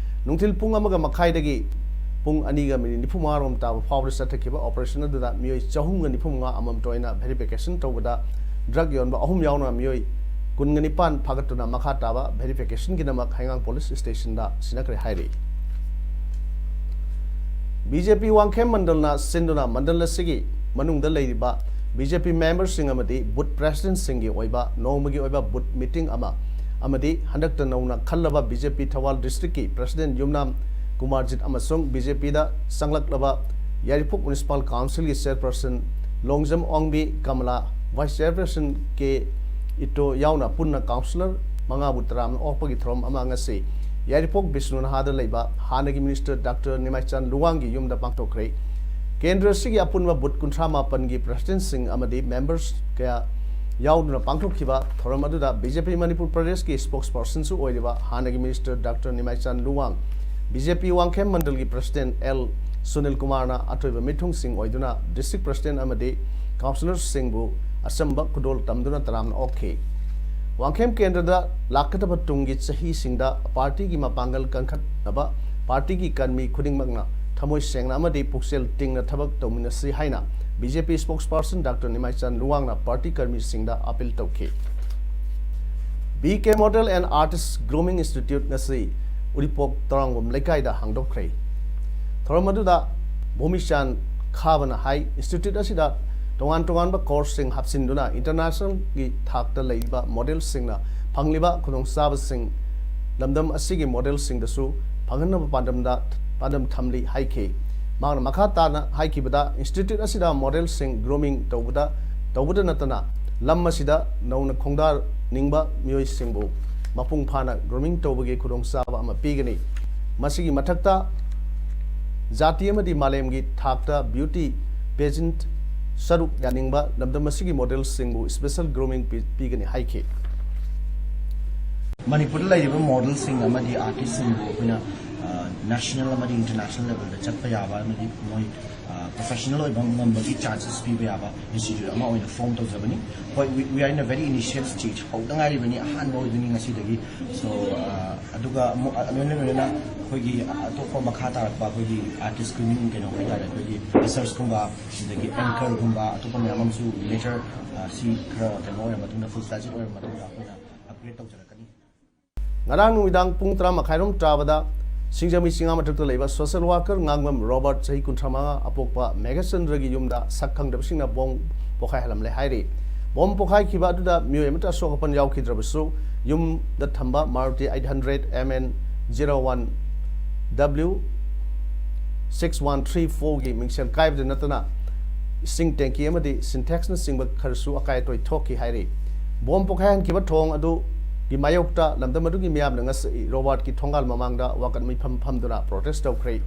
ꯅꯨꯡꯊꯤꯜ ꯄꯨꯡ ꯑꯃꯒ ꯃꯈꯥꯏꯗꯒꯤ ꯄꯨꯡ ꯑꯅꯤꯒ ꯃꯤꯅꯤꯠ ꯅꯤꯐꯨ ꯃꯉꯥ ꯔꯣꯝ ꯇꯥꯕ ꯐꯥꯎꯕꯗ ꯆꯠꯊꯈꯤꯕ ꯑꯣꯄꯔꯦꯁꯟ ꯑꯗꯨꯗ ꯃꯤꯑꯣꯏ ꯆꯍꯨꯝꯒ ꯅꯤꯐꯨ ꯃꯉꯥ ꯑꯃꯃꯝꯇ ꯑꯣꯏꯅ ꯚꯦꯔꯤꯐꯤꯀꯦꯁꯟ ꯇꯧꯕꯗ ꯗ꯭ꯔꯒ ꯌꯣꯟꯕ ꯑꯍꯨꯝ ꯌꯥꯎꯅ ꯃꯤꯑꯣꯏ ꯀꯨꯟꯒ ꯅꯤꯄꯥꯟ ꯐꯥꯒꯠꯇꯨꯅ ꯃꯈꯥ ꯇꯥꯕ ꯚꯦꯔꯤꯐꯤꯀꯦꯁꯟꯒꯤꯗꯃꯛ ꯍꯩꯉꯥꯡ ꯄꯨꯂꯤꯁ ꯁ꯭ꯇꯦꯁꯟꯗ ꯁꯤꯟꯅꯈ꯭ꯔꯦ ꯍꯥꯏꯔꯤ꯫ ꯕꯤ ꯖꯦ ꯄꯤ ꯋꯥꯡꯈꯦꯝ ꯃꯟꯗꯜꯅ ꯁꯤꯟꯗꯨꯅ ꯃꯟꯗꯜ ꯑꯁꯤꯒꯤ ꯃꯅꯨꯡꯗ ꯂꯩꯔꯤꯕ ꯕꯤ ꯖꯦ ꯄꯤ ꯃꯦꯝꯕꯔꯁꯤꯡ ꯑꯃꯗꯤ ꯕꯨꯊ ꯄ꯭ꯔꯦꯁꯤꯗꯦꯟꯠꯁꯤꯡꯒꯤ ꯑꯣꯏꯕ ꯅꯣꯡꯃꯒꯤ ꯑꯣꯏꯕ ꯕꯨꯊ ꯃꯤꯇꯤꯡ ꯑꯃ ꯑꯃꯗꯤ ꯍꯟꯗꯛꯇ ꯅꯧꯅ ꯈꯜꯂꯕ ꯕꯤ ꯖꯦ ꯄꯤ ꯊꯧꯕꯥꯜ ꯗꯤꯁꯇ꯭ꯔꯤꯛꯀꯤ ꯄ꯭ꯔꯦꯁꯤꯗꯦꯟꯠ ꯌꯨꯝꯅꯥꯝ ꯀꯨꯃꯥꯔꯖꯤꯠ ꯑꯃꯁꯨꯡ ꯕꯤ ꯖꯦ ꯄꯤꯗ ꯆꯪꯂꯛꯂꯕ ꯌꯥꯏꯔꯤꯄꯣꯛ ꯃ꯭ꯌꯨꯅꯤꯁꯤꯄꯥꯜ ꯀꯥꯎꯟꯁꯤꯜꯒꯤ ꯆꯦꯌꯔꯄꯔꯁꯟ ꯂꯣꯡꯖꯝ ꯑꯣꯡꯕꯤ ꯀꯃꯂꯥ, ꯚꯥꯏꯁ ꯆꯦꯌꯔꯄꯔꯁꯟ ꯀꯦ ꯏꯇꯣ ꯌꯥꯎꯅ ꯄꯨꯟꯅ ꯀꯥꯎꯟꯁꯤꯂꯔ ꯃꯉꯥꯕꯨ ꯇꯔꯥꯝꯅ ꯑꯣꯛꯄꯒꯤ ꯊꯧꯔꯝ ꯑꯃ ꯉꯁꯤ ꯌꯥꯏꯔꯤꯄꯣꯛ ꯕꯤꯁꯅꯨꯅꯍꯥꯗ ꯂꯩꯕ ꯍꯥꯟꯅꯒꯤ ꯃꯤꯅꯤꯁꯇꯔ ꯗꯥꯛꯇꯔ ꯅꯤꯃꯥꯏꯆꯥꯟ ꯂꯨꯋꯥꯡꯒꯤ ꯌꯨꯝꯗ ꯄꯥꯡꯊꯣꯛꯈ꯭ꯔꯦ꯫ ꯀꯦꯟꯗ꯭ꯔ ꯑꯁꯤꯒꯤ ꯑꯄꯨꯟꯕ ꯕꯨꯊ ꯀꯨꯟꯊ꯭ꯔꯥ ꯃꯥꯄꯟꯒꯤ ꯄ꯭ꯔꯦꯁꯤꯗꯦꯟꯠꯁꯤꯡ ꯑꯃꯗꯤ ꯃꯦꯝꯕꯔꯁ ꯀꯌꯥ ꯌꯥꯎꯗꯨꯅ ꯄꯥꯡꯊꯣꯛꯈꯤꯕ ꯊꯧꯔꯝ ꯑꯗꯨꯗ ꯕꯤ ꯖꯦ ꯄꯤ ꯃꯅꯤꯄꯨꯔ ꯄ꯭ꯔꯗꯦꯁꯀꯤ ꯁ꯭ꯄꯣꯛꯁꯄꯔꯁꯟꯁꯨ ꯑꯣꯏꯔꯤꯕ ꯍꯥꯟꯅꯒꯤ minister doctor Nimaichan Luwang, B J P Wangkhem ꯃꯟꯗꯜꯒꯤ ꯄ꯭ꯔꯦꯁꯤꯗꯦꯟꯠ ꯑꯦꯜ ꯁꯨꯅꯤꯜ ꯀꯨꯃꯥꯔꯅ ꯑꯊꯣꯏꯕ ꯃꯤꯊꯨꯡꯁꯤꯡ ꯑꯣꯏꯗꯨꯅ ꯗꯤꯁꯇ꯭ꯔꯤꯛ ꯄ꯭ꯔꯦꯁꯤꯗꯦꯟꯠ ꯑꯃꯗꯤ ꯀꯥꯎꯟꯁꯤꯂꯔꯁꯤꯡꯕꯨ ꯑꯆꯝꯕ ꯈꯨꯗꯣꯜ ꯇꯝꯗꯨꯅ ꯇꯔꯥꯝꯅ ꯑꯣꯛꯈꯤ꯫ ꯋꯥꯡꯈꯦꯝ ꯀꯦꯟꯗ꯭ꯔꯗ ꯂꯥꯛꯀꯗꯕ ꯇꯨꯡꯒꯤ ꯆꯍꯤꯁꯤꯡꯗ ꯄꯥꯔꯇꯤꯒꯤ ꯃꯄꯥꯡꯒꯜ ꯀꯟꯈꯠꯅꯕ ꯄꯥꯔꯇꯤꯒꯤ ꯀꯔꯃꯤ ꯈꯨꯗꯤꯡꯃꯛꯅ ꯊꯃꯣꯏ ꯁꯦꯡꯅ ꯑꯃꯗꯤ ꯄꯨꯛꯆꯦꯜ ꯇꯤꯡꯅ ꯊꯕꯛ ꯇꯧꯃꯤꯟꯅꯁꯤ ꯍꯥꯏꯅ B J P spokesperson doctor Nimaichand ꯂꯨꯋꯥꯡꯅ ꯄꯥꯔꯇꯤ ꯀꯔꯃꯤꯁꯤꯡꯗ ꯑꯥꯄꯤꯜ ꯇꯧꯈꯤ꯫ B K model and artist grooming institute ꯉꯁꯤ ꯎꯔꯤꯄꯣꯛ ꯇꯔꯥꯡꯕꯝ ꯂꯩꯀꯥꯏꯗ ꯍꯥꯡꯗꯣꯛꯈ꯭ꯔꯦ꯫ ꯊꯧꯔꯝ ꯑꯗꯨꯗ ꯚꯣꯃꯤꯆꯥꯟ ꯈꯥꯕꯅ ꯍꯥꯏ, ꯏꯟꯁꯇꯤꯇ꯭ꯌꯨꯠ ꯑꯁꯤꯗ ꯇꯣꯉꯥꯟ ꯇꯣꯉꯥꯟꯕ ꯀꯣꯔꯁꯁꯤꯡ ꯍꯥꯞꯆꯤꯟꯗꯨꯅ ꯏꯟꯇꯔꯅꯦꯁꯅꯦꯜꯒꯤ ꯊꯥꯛꯇ ꯂꯩꯔꯤꯕ ꯃꯣꯗꯦꯜꯁꯤꯡꯅ ꯐꯪꯂꯤꯕ ꯈꯨꯗꯣꯡꯆꯥꯕꯁꯤꯡ ꯂꯝꯗꯝ ꯑꯁꯤꯒꯤ ꯃꯣꯗꯦꯜꯁꯤꯡꯗꯁꯨ ꯐꯪꯍꯟꯅꯕ ꯄꯥꯟꯗꯝꯗ, ꯄꯥꯟꯗꯝ ꯊꯝꯂꯤ ꯍꯥꯏꯈꯤ꯫ ꯃꯍꯥꯛꯅ ꯃꯈꯥ ꯇꯥꯅ ꯍꯥꯏꯈꯤꯕꯗ, ꯏꯟꯁꯇꯤꯇ꯭ꯌꯨꯠ ꯑꯁꯤꯗ ꯃꯣꯗꯦꯜꯁꯤꯡ ꯒ꯭ꯔꯨꯃꯤꯡ ꯇꯧꯕꯗ, ꯇꯧꯕꯗ ꯅꯠꯇꯅ ꯂꯝ ꯑꯁꯤꯗ ꯅꯧꯅ ꯈꯣꯡꯗꯥꯅꯤꯡꯕ ꯃꯤꯑꯣꯏꯁꯤꯡꯕꯨ ꯃꯄꯨꯡ ꯐꯥꯅ ꯒ꯭ꯔꯨꯃꯤꯡ ꯇꯧꯕꯒꯤ ꯈꯨꯗꯣꯡꯆꯥꯕ ꯑꯃ ꯄꯤꯒꯅꯤ꯫ ꯃꯁꯤꯒꯤ ꯃꯊꯛꯇ, ꯖꯥꯇꯤ ꯑꯃꯗꯤ ꯃꯥꯂꯦꯝꯒꯤ ꯊꯥꯛꯇ ꯕ꯭ꯌꯨꯇꯤ ꯄꯦꯖꯦꯟꯠ ꯁꯔꯨꯛ ꯌꯥꯅꯤꯡꯕ ꯂꯝꯗꯝ ꯑꯁꯤꯒꯤ ꯃꯣꯗꯦꯜꯁꯤꯡꯕꯨ ꯁ꯭ꯄꯦꯁꯦꯜ ꯒ꯭ꯔꯨꯃꯤꯡ ꯄꯤ-, ꯄꯤꯒꯅꯤ ꯍꯥꯏꯈꯤ꯫ ꯃꯅꯤꯄꯨꯔꯗ ꯂꯩꯔꯤꯕ ꯃꯣꯗꯦꯜꯁꯤꯡ ꯑꯃꯗꯤ ꯑꯥꯔꯇꯤꯁꯁꯤꯡꯕꯨ ꯑꯩꯈꯣꯏꯅ, ꯑ, ꯅꯦꯁꯅꯦꯜ ꯑꯃꯗꯤ ꯏꯟꯇꯔꯅꯦꯁꯅꯦꯜ ꯂꯦꯚꯦꯜꯗ ꯆꯠꯄ ꯌꯥꯕ ꯑꯃꯗꯤ ꯃꯣꯏ ꯄ꯭ꯔꯣꯐꯦꯁꯅꯦꯜ ꯑꯣꯏꯕ ꯉꯝꯕꯒꯤ ꯆꯥꯟꯁꯦꯁ ꯄꯤꯕ ꯌꯥꯕ ꯏꯟꯁꯇꯤꯇ꯭ꯌꯨꯠ ꯑꯃ ꯑꯣꯏꯅ ꯐꯣꯝ ꯇꯧꯖꯕꯅꯤ꯫ ꯍꯣꯏ, we, we are in a very initial stage, ꯍꯧꯗ ꯉꯥꯏꯔꯤꯕꯅꯤ, ꯑꯍꯥꯟꯕ ꯑꯣꯏꯗꯣꯏꯅꯤ ꯉꯁꯤꯗꯒꯤ꯫ ꯁꯣ ꯑꯗꯨꯒ ꯑꯃꯨꯛ ꯑ, ꯂꯣꯏꯅ ꯂꯣꯏꯅꯅ ꯑꯩꯈꯣꯏꯒꯤ ꯑꯇꯣꯞꯄ ꯃꯈꯥ ꯇꯥꯔꯛꯄ ꯑꯩꯈꯣꯏꯒꯤ ꯑꯥꯔꯇꯤꯁ ꯁ꯭ꯀ꯭ꯔꯤꯅꯤꯡ ꯀꯩꯅꯣ ꯍꯥꯏꯇꯥꯔꯦ, ꯑꯩꯈꯣꯏꯒꯤ ꯔꯤꯁꯔꯁꯀꯨꯝꯕ, ꯑꯗꯒꯤ ꯑꯦꯡꯀꯔꯒꯨꯝꯕ, ꯑꯇꯣꯞꯄ ꯃꯌꯥꯝ ꯑꯃꯁꯨ ꯂꯦꯇꯔ ꯁꯤ ꯈꯔ ꯀꯩꯅꯣ ꯑꯣꯏꯔ ꯃꯇꯨꯡꯗ, ꯐꯨꯜ ꯐ꯭ꯂꯦꯖꯦꯗ ꯑꯣꯏꯔ ꯃꯇꯨꯡꯗ ꯑꯩꯈꯣꯏꯅ ꯑꯞꯒ꯭ꯔꯦꯗ ꯇꯧꯖꯔꯛꯀꯅꯤ꯫ ꯉꯔꯥꯡ ꯅꯨꯃꯤꯗꯥꯡ ꯄꯨꯡ ꯇꯔꯥ ꯃꯈꯥꯏꯔꯣꯝ ꯇꯥꯕꯗ ꯁꯤꯡꯖꯃꯩ ꯆꯤꯡꯉꯥ ꯃꯊꯛꯇ ꯂꯩꯕ ꯁꯣꯁꯦꯜ ꯋꯥꯔꯀꯔ ꯉꯥꯡꯕꯝ ꯔꯣꯕꯥꯔꯠ, ꯆꯍꯤ ꯀꯨꯟꯊ꯭ꯔꯥ ꯃꯉꯥ, ꯑꯄꯣꯛꯄ ꯃꯦꯘꯆꯟꯗ꯭ꯔꯒꯤ ꯌꯨꯝꯗ ꯁꯛ ꯈꯪꯗꯕꯁꯤꯡꯅ ꯕꯣꯝ ꯄꯣꯈꯥꯏꯍꯜꯂꯝꯂꯦ ꯍꯥꯏꯔꯤ꯫ ꯕꯣꯝ ꯄꯣꯈꯥꯏꯈꯤꯕ ꯑꯗꯨꯗ ꯃꯤꯑꯣꯏ ꯑꯃꯠꯇ ꯑꯁꯣꯛ ꯑꯄꯟ ꯌꯥꯎꯈꯤꯗ꯭ꯔꯕꯁꯨ, ꯌꯨꯝꯗ ꯊꯝꯕ Maruti eight hundred M N zero one W six one three four ꯒꯤ ꯃꯤꯡꯁꯦꯜ ꯀꯥꯏꯕꯗ ꯅꯠꯇꯅ ꯏꯁꯤꯡ ꯇꯦꯡꯀꯤ ꯑꯃꯗꯤ ꯁꯤꯟꯊꯦꯛꯁꯅꯆꯤꯡꯕ ꯈꯔꯁꯨ ꯑꯀꯥꯏ ꯑꯇꯣꯏ ꯊꯣꯛꯈꯤ ꯍꯥꯏꯔꯤ꯫ ꯕꯣꯝ ꯄꯣꯈꯥꯏꯍꯟꯈꯤꯕ ꯊꯣꯡ ꯑꯗꯨꯒꯤ ꯃꯥꯌꯣꯛꯇ ꯂꯝꯗꯝ ꯑꯗꯨꯒꯤ ꯃꯤꯌꯥꯝꯅ ꯉꯁꯤ ꯔꯣꯕꯥꯔꯠꯀꯤ ꯊꯣꯡꯒꯥꯜ ꯃꯃꯥꯡꯗ ꯋꯥꯀꯠ ꯃꯤꯐꯝ ꯐꯝꯗꯨꯅ ꯄ꯭ꯔꯣꯇꯦꯁ ꯇꯧꯈ꯭ꯔꯦ꯫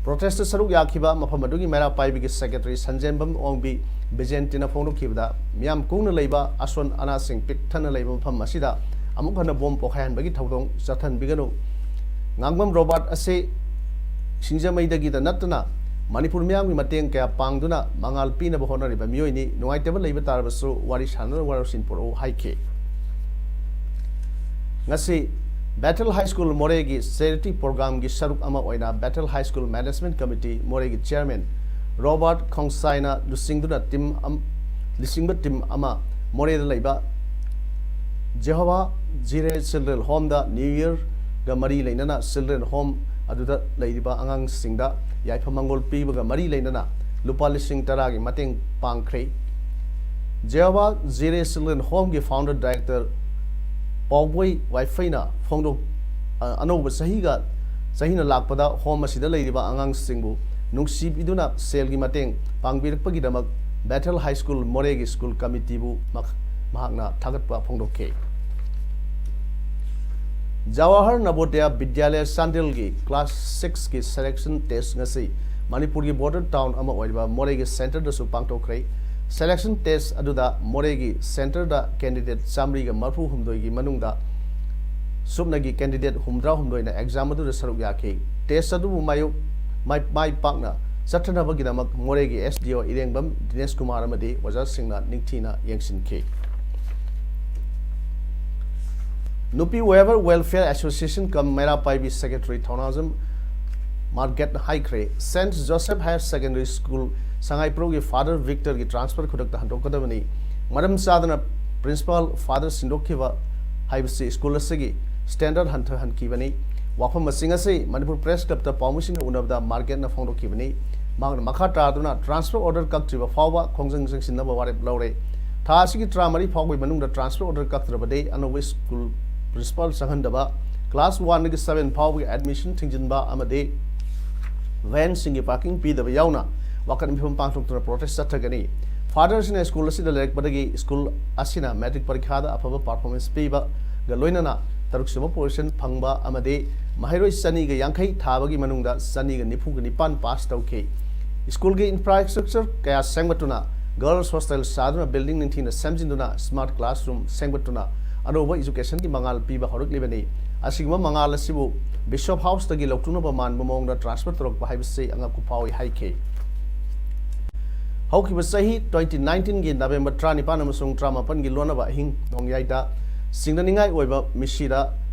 ꯄ꯭ꯔꯣꯇꯦꯁꯇ ꯁꯔꯨꯛ ꯌꯥꯈꯤꯕ ꯃꯐꯝ ꯑꯗꯨꯒꯤ ꯃꯩꯔꯥ ꯄꯥꯏꯕꯤꯒꯤ ꯁꯦꯀ꯭ꯔꯦꯇꯔꯤ ꯁꯟꯖꯦꯝꯕꯝ ꯑꯣꯡꯕꯤ ꯕꯤꯖꯦꯟꯇꯤꯅ ꯐꯣꯡꯗꯣꯛꯈꯤꯕꯗ, ꯃꯤꯌꯥꯝ ꯀꯨꯡꯅ ꯂꯩꯕ ꯑꯁꯣꯟ ꯑꯅꯥꯁꯤꯡ ꯄꯤꯛ ꯊꯟꯅ ꯂꯩꯕ ꯃꯐꯝ ꯑꯁꯤꯗ ꯑꯃꯨꯛ ꯍꯟꯅ ꯕꯣꯝ ꯄꯣꯈꯥꯏꯍꯟꯕꯒꯤ ꯊꯧꯗꯣꯡ ꯆꯠꯊꯍꯟꯕꯤꯒꯅꯨ꯫ ꯉꯥꯡꯕꯝ ꯔꯣꯕꯥꯔꯠ ꯑꯁꯤ ꯁꯤꯡꯖꯃꯩꯗꯒꯤꯗ ꯅꯠꯇꯅ ꯃꯅꯤꯄꯨꯔ ꯃꯤꯌꯥꯝꯒꯤ ꯃꯇꯦꯡ ꯀꯌꯥ ꯄꯥꯡꯗꯨꯅ ꯃꯉꯥꯜ ꯄꯤꯅꯕ ꯍꯣꯠꯅꯔꯤꯕ ꯃꯤꯑꯣꯏꯅꯤ꯫ ꯅꯨꯡꯉꯥꯏꯇꯕ ꯂꯩꯕ ꯇꯥꯔꯕꯁꯨ ꯋꯥꯔꯤ ꯁꯥꯟꯅꯅꯕ ꯋꯥꯔꯣꯏꯁꯤꯟ ꯄꯨꯔꯛꯎ ꯍꯥꯏꯈꯤ꯫ ꯉꯁꯤ ꯕꯦꯊꯦꯜ ꯍꯥꯏ ꯁ꯭ꯀꯨꯜ ꯃꯣꯔꯦꯒꯤ ꯆꯦꯔꯤꯇꯤ ꯄ꯭ꯔꯣꯒ꯭ꯔꯥꯝꯒꯤ ꯁꯔꯨꯛ ꯑꯃ ꯑꯣꯏꯅ ꯕꯦꯊꯦꯜ ꯍꯥꯏ ꯁ꯭ꯀꯨꯜ ꯃꯦꯅꯦꯖꯃꯦꯟꯠ ꯀꯃꯤꯇꯤ ꯃꯣꯔꯦꯒꯤ ꯆꯤꯌꯔꯃꯦꯟ ꯔꯣꯕꯥꯔꯠ ꯈꯣꯡꯁꯥꯏꯅ ꯂꯨꯆꯤꯡꯗꯨꯅ ꯇꯤꯝ ꯑꯝ-, ꯂꯨꯆꯤꯡꯕ ꯇꯤꯝ ꯑꯃ ꯃꯣꯔꯦꯗ ꯂꯩꯕ ꯖꯦꯍꯣꯚꯥ ꯖꯤꯔꯦ ꯆꯤꯜꯗ꯭ꯔꯦꯟ ꯍꯣꯝꯗ ꯅ꯭ꯌꯨ ꯌꯔꯒ ꯃꯔꯤ ꯂꯩꯅꯅ ꯆꯤꯜꯗ꯭ꯔꯦꯟ ꯍꯣꯝ ꯑꯗꯨꯗ ꯂꯩꯔꯤꯕ ꯑꯉꯥꯡꯁꯤꯡꯗ ꯌꯥꯏꯐ ꯃꯪꯒꯣꯜ ꯄꯤꯕꯒ ꯃꯔꯤ ꯂꯩꯅꯅ ꯂꯨꯄꯥ ꯂꯤꯁꯤꯡ ꯇꯔꯥꯒꯤ ꯃꯇꯦꯡ ꯄꯥꯡꯈ꯭ꯔꯦ꯫ ꯖꯦꯍꯣꯚꯥ ꯖꯤꯔꯦ ꯆꯤꯜꯗ꯭ꯔꯦꯟ ꯍꯣꯝꯒꯤ ꯐꯥꯎꯟꯗꯔ ꯗꯥꯏꯔꯦꯛꯇꯔ ꯄꯥꯎꯕꯣꯏ ꯋꯥꯏꯐꯩꯅ ꯐꯣꯡꯗꯣꯛ-, ꯑ, ꯑꯅꯧꯕ ꯆꯍꯤꯒ, ꯆꯍꯤꯅ ꯂꯥꯛꯄꯗ ꯍꯣꯝ ꯑꯁꯤꯗ ꯂꯩꯔꯤꯕ ꯑꯉꯥꯡꯁꯤꯡꯕꯨ ꯅꯨꯡꯁꯤꯕꯤꯗꯨꯅ ꯁꯦꯜꯒꯤ ꯃꯇꯦꯡ ꯄꯥꯡꯕꯤꯔꯛꯄꯒꯤꯗꯃꯛ ꯕꯦꯊꯦꯜ ꯍꯥꯏ ꯁ꯭ꯀꯨꯜ ꯃꯣꯔꯦꯒꯤ ꯁ꯭ꯀꯨꯜ ꯀꯃꯤꯇꯤꯕꯨ ꯃꯍ-, ꯃꯍꯥꯛꯅ ꯊꯥꯒꯠꯄ ꯐꯣꯡꯗꯣꯛꯈꯤ꯫ ꯖꯋꯥꯍꯔ ꯅꯕꯣꯗꯌꯥ ꯕꯤꯗ꯭ꯌꯥꯂꯌ ꯆꯥꯟꯗꯦꯜꯒꯤ ꯀ꯭ꯂꯥꯁ ꯁꯤꯛꯁꯀꯤ ꯁꯦꯂꯦꯛꯁꯟ ꯇꯦꯁ ꯉꯁꯤ ꯃꯅꯤꯄꯨꯔꯒꯤ ꯕꯣꯔꯗꯔ ꯇꯥꯎꯟ ꯑꯃ ꯑꯣꯏꯔꯤꯕ ꯃꯣꯔꯦꯒꯤ ꯁꯦꯟꯇꯔꯗꯁꯨ ꯄꯥꯡꯊꯣꯛꯈ꯭ꯔꯦ꯫ ꯁꯦꯂꯦꯛꯁꯟ ꯇꯦꯁ ꯑꯗꯨꯗ ꯃꯣꯔꯦꯒꯤ ꯁꯦꯟꯇꯔꯗ ꯀꯦꯟꯗꯤꯗꯦꯠ ꯆꯥꯃꯔꯤꯒ ꯃꯔꯤꯐꯨ ꯍꯨꯝꯗꯣꯏꯒꯤ ꯃꯅꯨꯡꯗ ꯁꯨꯞꯅꯒꯤ ꯀꯦꯟꯗꯤꯗꯦꯠ ꯍꯨꯝꯗ꯭ꯔꯥ ꯍꯨꯝꯗꯣꯏꯅ ꯑꯦꯛꯖꯥꯝ ꯑꯗꯨꯗ ꯁꯔꯨꯛ ꯌꯥꯈꯤ꯫ ꯇꯦꯁ ꯑꯗꯨꯕꯨ ꯃꯥꯌꯣꯛ-, ꯃꯥꯏ, ꯃꯥꯏ ꯄꯥꯛꯅ ꯆꯠꯊꯅꯕꯒꯤꯗꯃꯛ ꯃꯣꯔꯦꯒꯤ S D O ꯏꯔꯦꯡꯕꯝ ꯗꯤꯅꯦꯁ ꯀꯨꯃꯥꯔ ꯑꯃꯗꯤ ꯑꯣꯖꯥꯁꯤꯡꯅ ꯅꯤꯡꯊꯤꯅ ꯌꯦꯡꯁꯤꯟꯈꯤ꯫ ꯅꯨꯄꯤ Weaver Welfare Association ꯀꯝ ꯃꯩꯔꯥ ꯄꯥꯏꯕꯤ Secretary ꯊꯧꯅꯥꯖꯝ ꯃꯥꯔꯒꯦꯠꯅ ꯍꯥꯏꯈ꯭ꯔꯦ, Saint Joseph Higher Secondary School ꯁꯉꯥꯏꯄ꯭ꯔꯧꯒꯤ Father Victorꯒꯤ transfer ꯈꯨꯗꯛꯇ ꯍꯟꯗꯣꯛꯀꯗꯕꯅꯤ꯫ ꯃꯔꯝ ꯆꯥꯗꯅ Principal Father ꯁꯤꯟꯗꯣꯛꯈꯤꯕ ꯍꯥꯏꯕꯁꯤ school ꯑꯁꯤꯒꯤ standard ꯍꯟꯊꯍꯟꯈꯤꯕꯅꯤ꯫ ꯋꯥꯐꯝ ꯑꯁꯤꯡ ꯑꯁꯤ ꯃꯅꯤꯄꯨꯔ Press Clubꯇ ꯄꯥꯎꯃꯤꯁꯤꯡꯅ ꯎꯅꯕꯗ ꯃꯥꯔꯒꯦꯠꯅ ꯐꯣꯡꯗꯣꯛꯈꯤꯕꯅꯤ꯫ ꯃꯍꯥꯛꯅ ꯃꯈꯥ ꯇꯥꯗꯨꯅ transfer order ꯀꯛꯇ꯭ꯔꯤꯕ ꯐꯥꯎꯕ ꯈꯣꯡꯖꯪ ꯆꯪꯁꯤꯟꯅꯕ ꯋꯥꯔꯦꯞ ꯂꯧꯔꯦ꯫ ꯊꯥ ꯑꯁꯤꯒꯤ ꯇꯔꯥꯃꯔꯤ ꯐꯥꯎꯕꯒꯤ ꯃꯅꯨꯡꯗ transfer order ꯀꯛꯇ꯭ꯔꯕꯗꯤ ꯑꯅꯧꯕ school principal ꯆꯪꯍꯟꯗꯕ, class one ꯗꯒꯤ seven ꯐꯥꯎꯕꯒꯤ admission ꯊꯤꯡꯖꯤꯟꯕ ꯑꯃꯗꯤ vanꯁꯤꯡꯒꯤ parking ꯄꯤꯗꯕ ꯌꯥꯎꯅ ꯋꯥꯀꯠ ꯃꯤꯐꯝ ꯄꯥꯡꯊꯣꯛꯇꯨꯅ protest ꯆꯠꯊꯒꯅꯤ꯫ Fatherꯁꯤꯡꯅ school ꯑꯁꯤꯗ ꯂꯩꯔꯛꯄꯗꯒꯤ school ꯑꯁꯤꯅ matric ꯄꯔꯤꯈꯥꯗ ꯑꯐꯕ performance ꯄꯤꯕꯒ ꯂꯣꯏꯅꯅ ꯇꯔꯨꯛ ꯁꯨꯕ position ꯐꯪꯕ ꯑꯃꯗꯤ ꯃꯍꯩꯔꯣꯏ ꯆꯅꯤꯒ ꯌꯥꯡꯈꯩ ꯊꯥꯕꯒꯤ ꯃꯅꯨꯡꯗ ꯆꯅꯤꯒ ꯅꯤꯐꯨꯒ ꯅꯤꯄꯥꯟ pass ꯇꯧꯈꯤ꯫ Schoolꯒꯤ infrastructure ꯀꯌꯥ ꯁꯦꯝꯒꯠꯇꯨꯅ, girls hostel ꯁꯥꯗꯨꯅ, building ꯅꯤꯡꯊꯤꯅ ꯁꯦꯝꯖꯤꯟꯗꯨꯅ, smart classroom ꯁꯦꯝꯒꯠꯇꯨꯅ ꯑꯅꯧꯕ educationꯒꯤ ꯃꯉꯥꯜ ꯄꯤꯕ ꯍꯧꯔꯛꯂꯤꯕꯅꯤ꯫ ꯑꯁꯤꯒꯨꯝꯕ ꯃꯉꯥꯜ ꯑꯁꯤꯕꯨ Bishop Houseꯇꯒꯤ ꯂꯧꯊꯣꯛꯅꯕ ꯃꯥꯟꯕ ꯃꯑꯣꯡꯗ transfer ꯇꯧꯔꯛꯄ ꯍꯥꯏꯕꯁꯤ ꯑꯉꯛꯄ ꯐꯥꯎꯏ ꯍꯥꯏꯈꯤ꯫ ꯍꯧꯈꯤꯕ ꯆꯍꯤ twenty nineteenꯒꯤ November ꯇꯔꯥꯅꯤꯄꯥꯟ ꯑꯃꯁꯨꯡ ꯇꯔꯥꯃꯥꯄꯟꯒꯤ ꯂꯣꯟꯅꯕ ꯑꯍꯤꯡ ꯅꯣꯡꯌꯥꯏꯗ ꯁꯤꯡꯅꯅꯤꯡꯉꯥꯏ ꯑꯣꯏꯕ ꯃꯤꯁꯤꯗ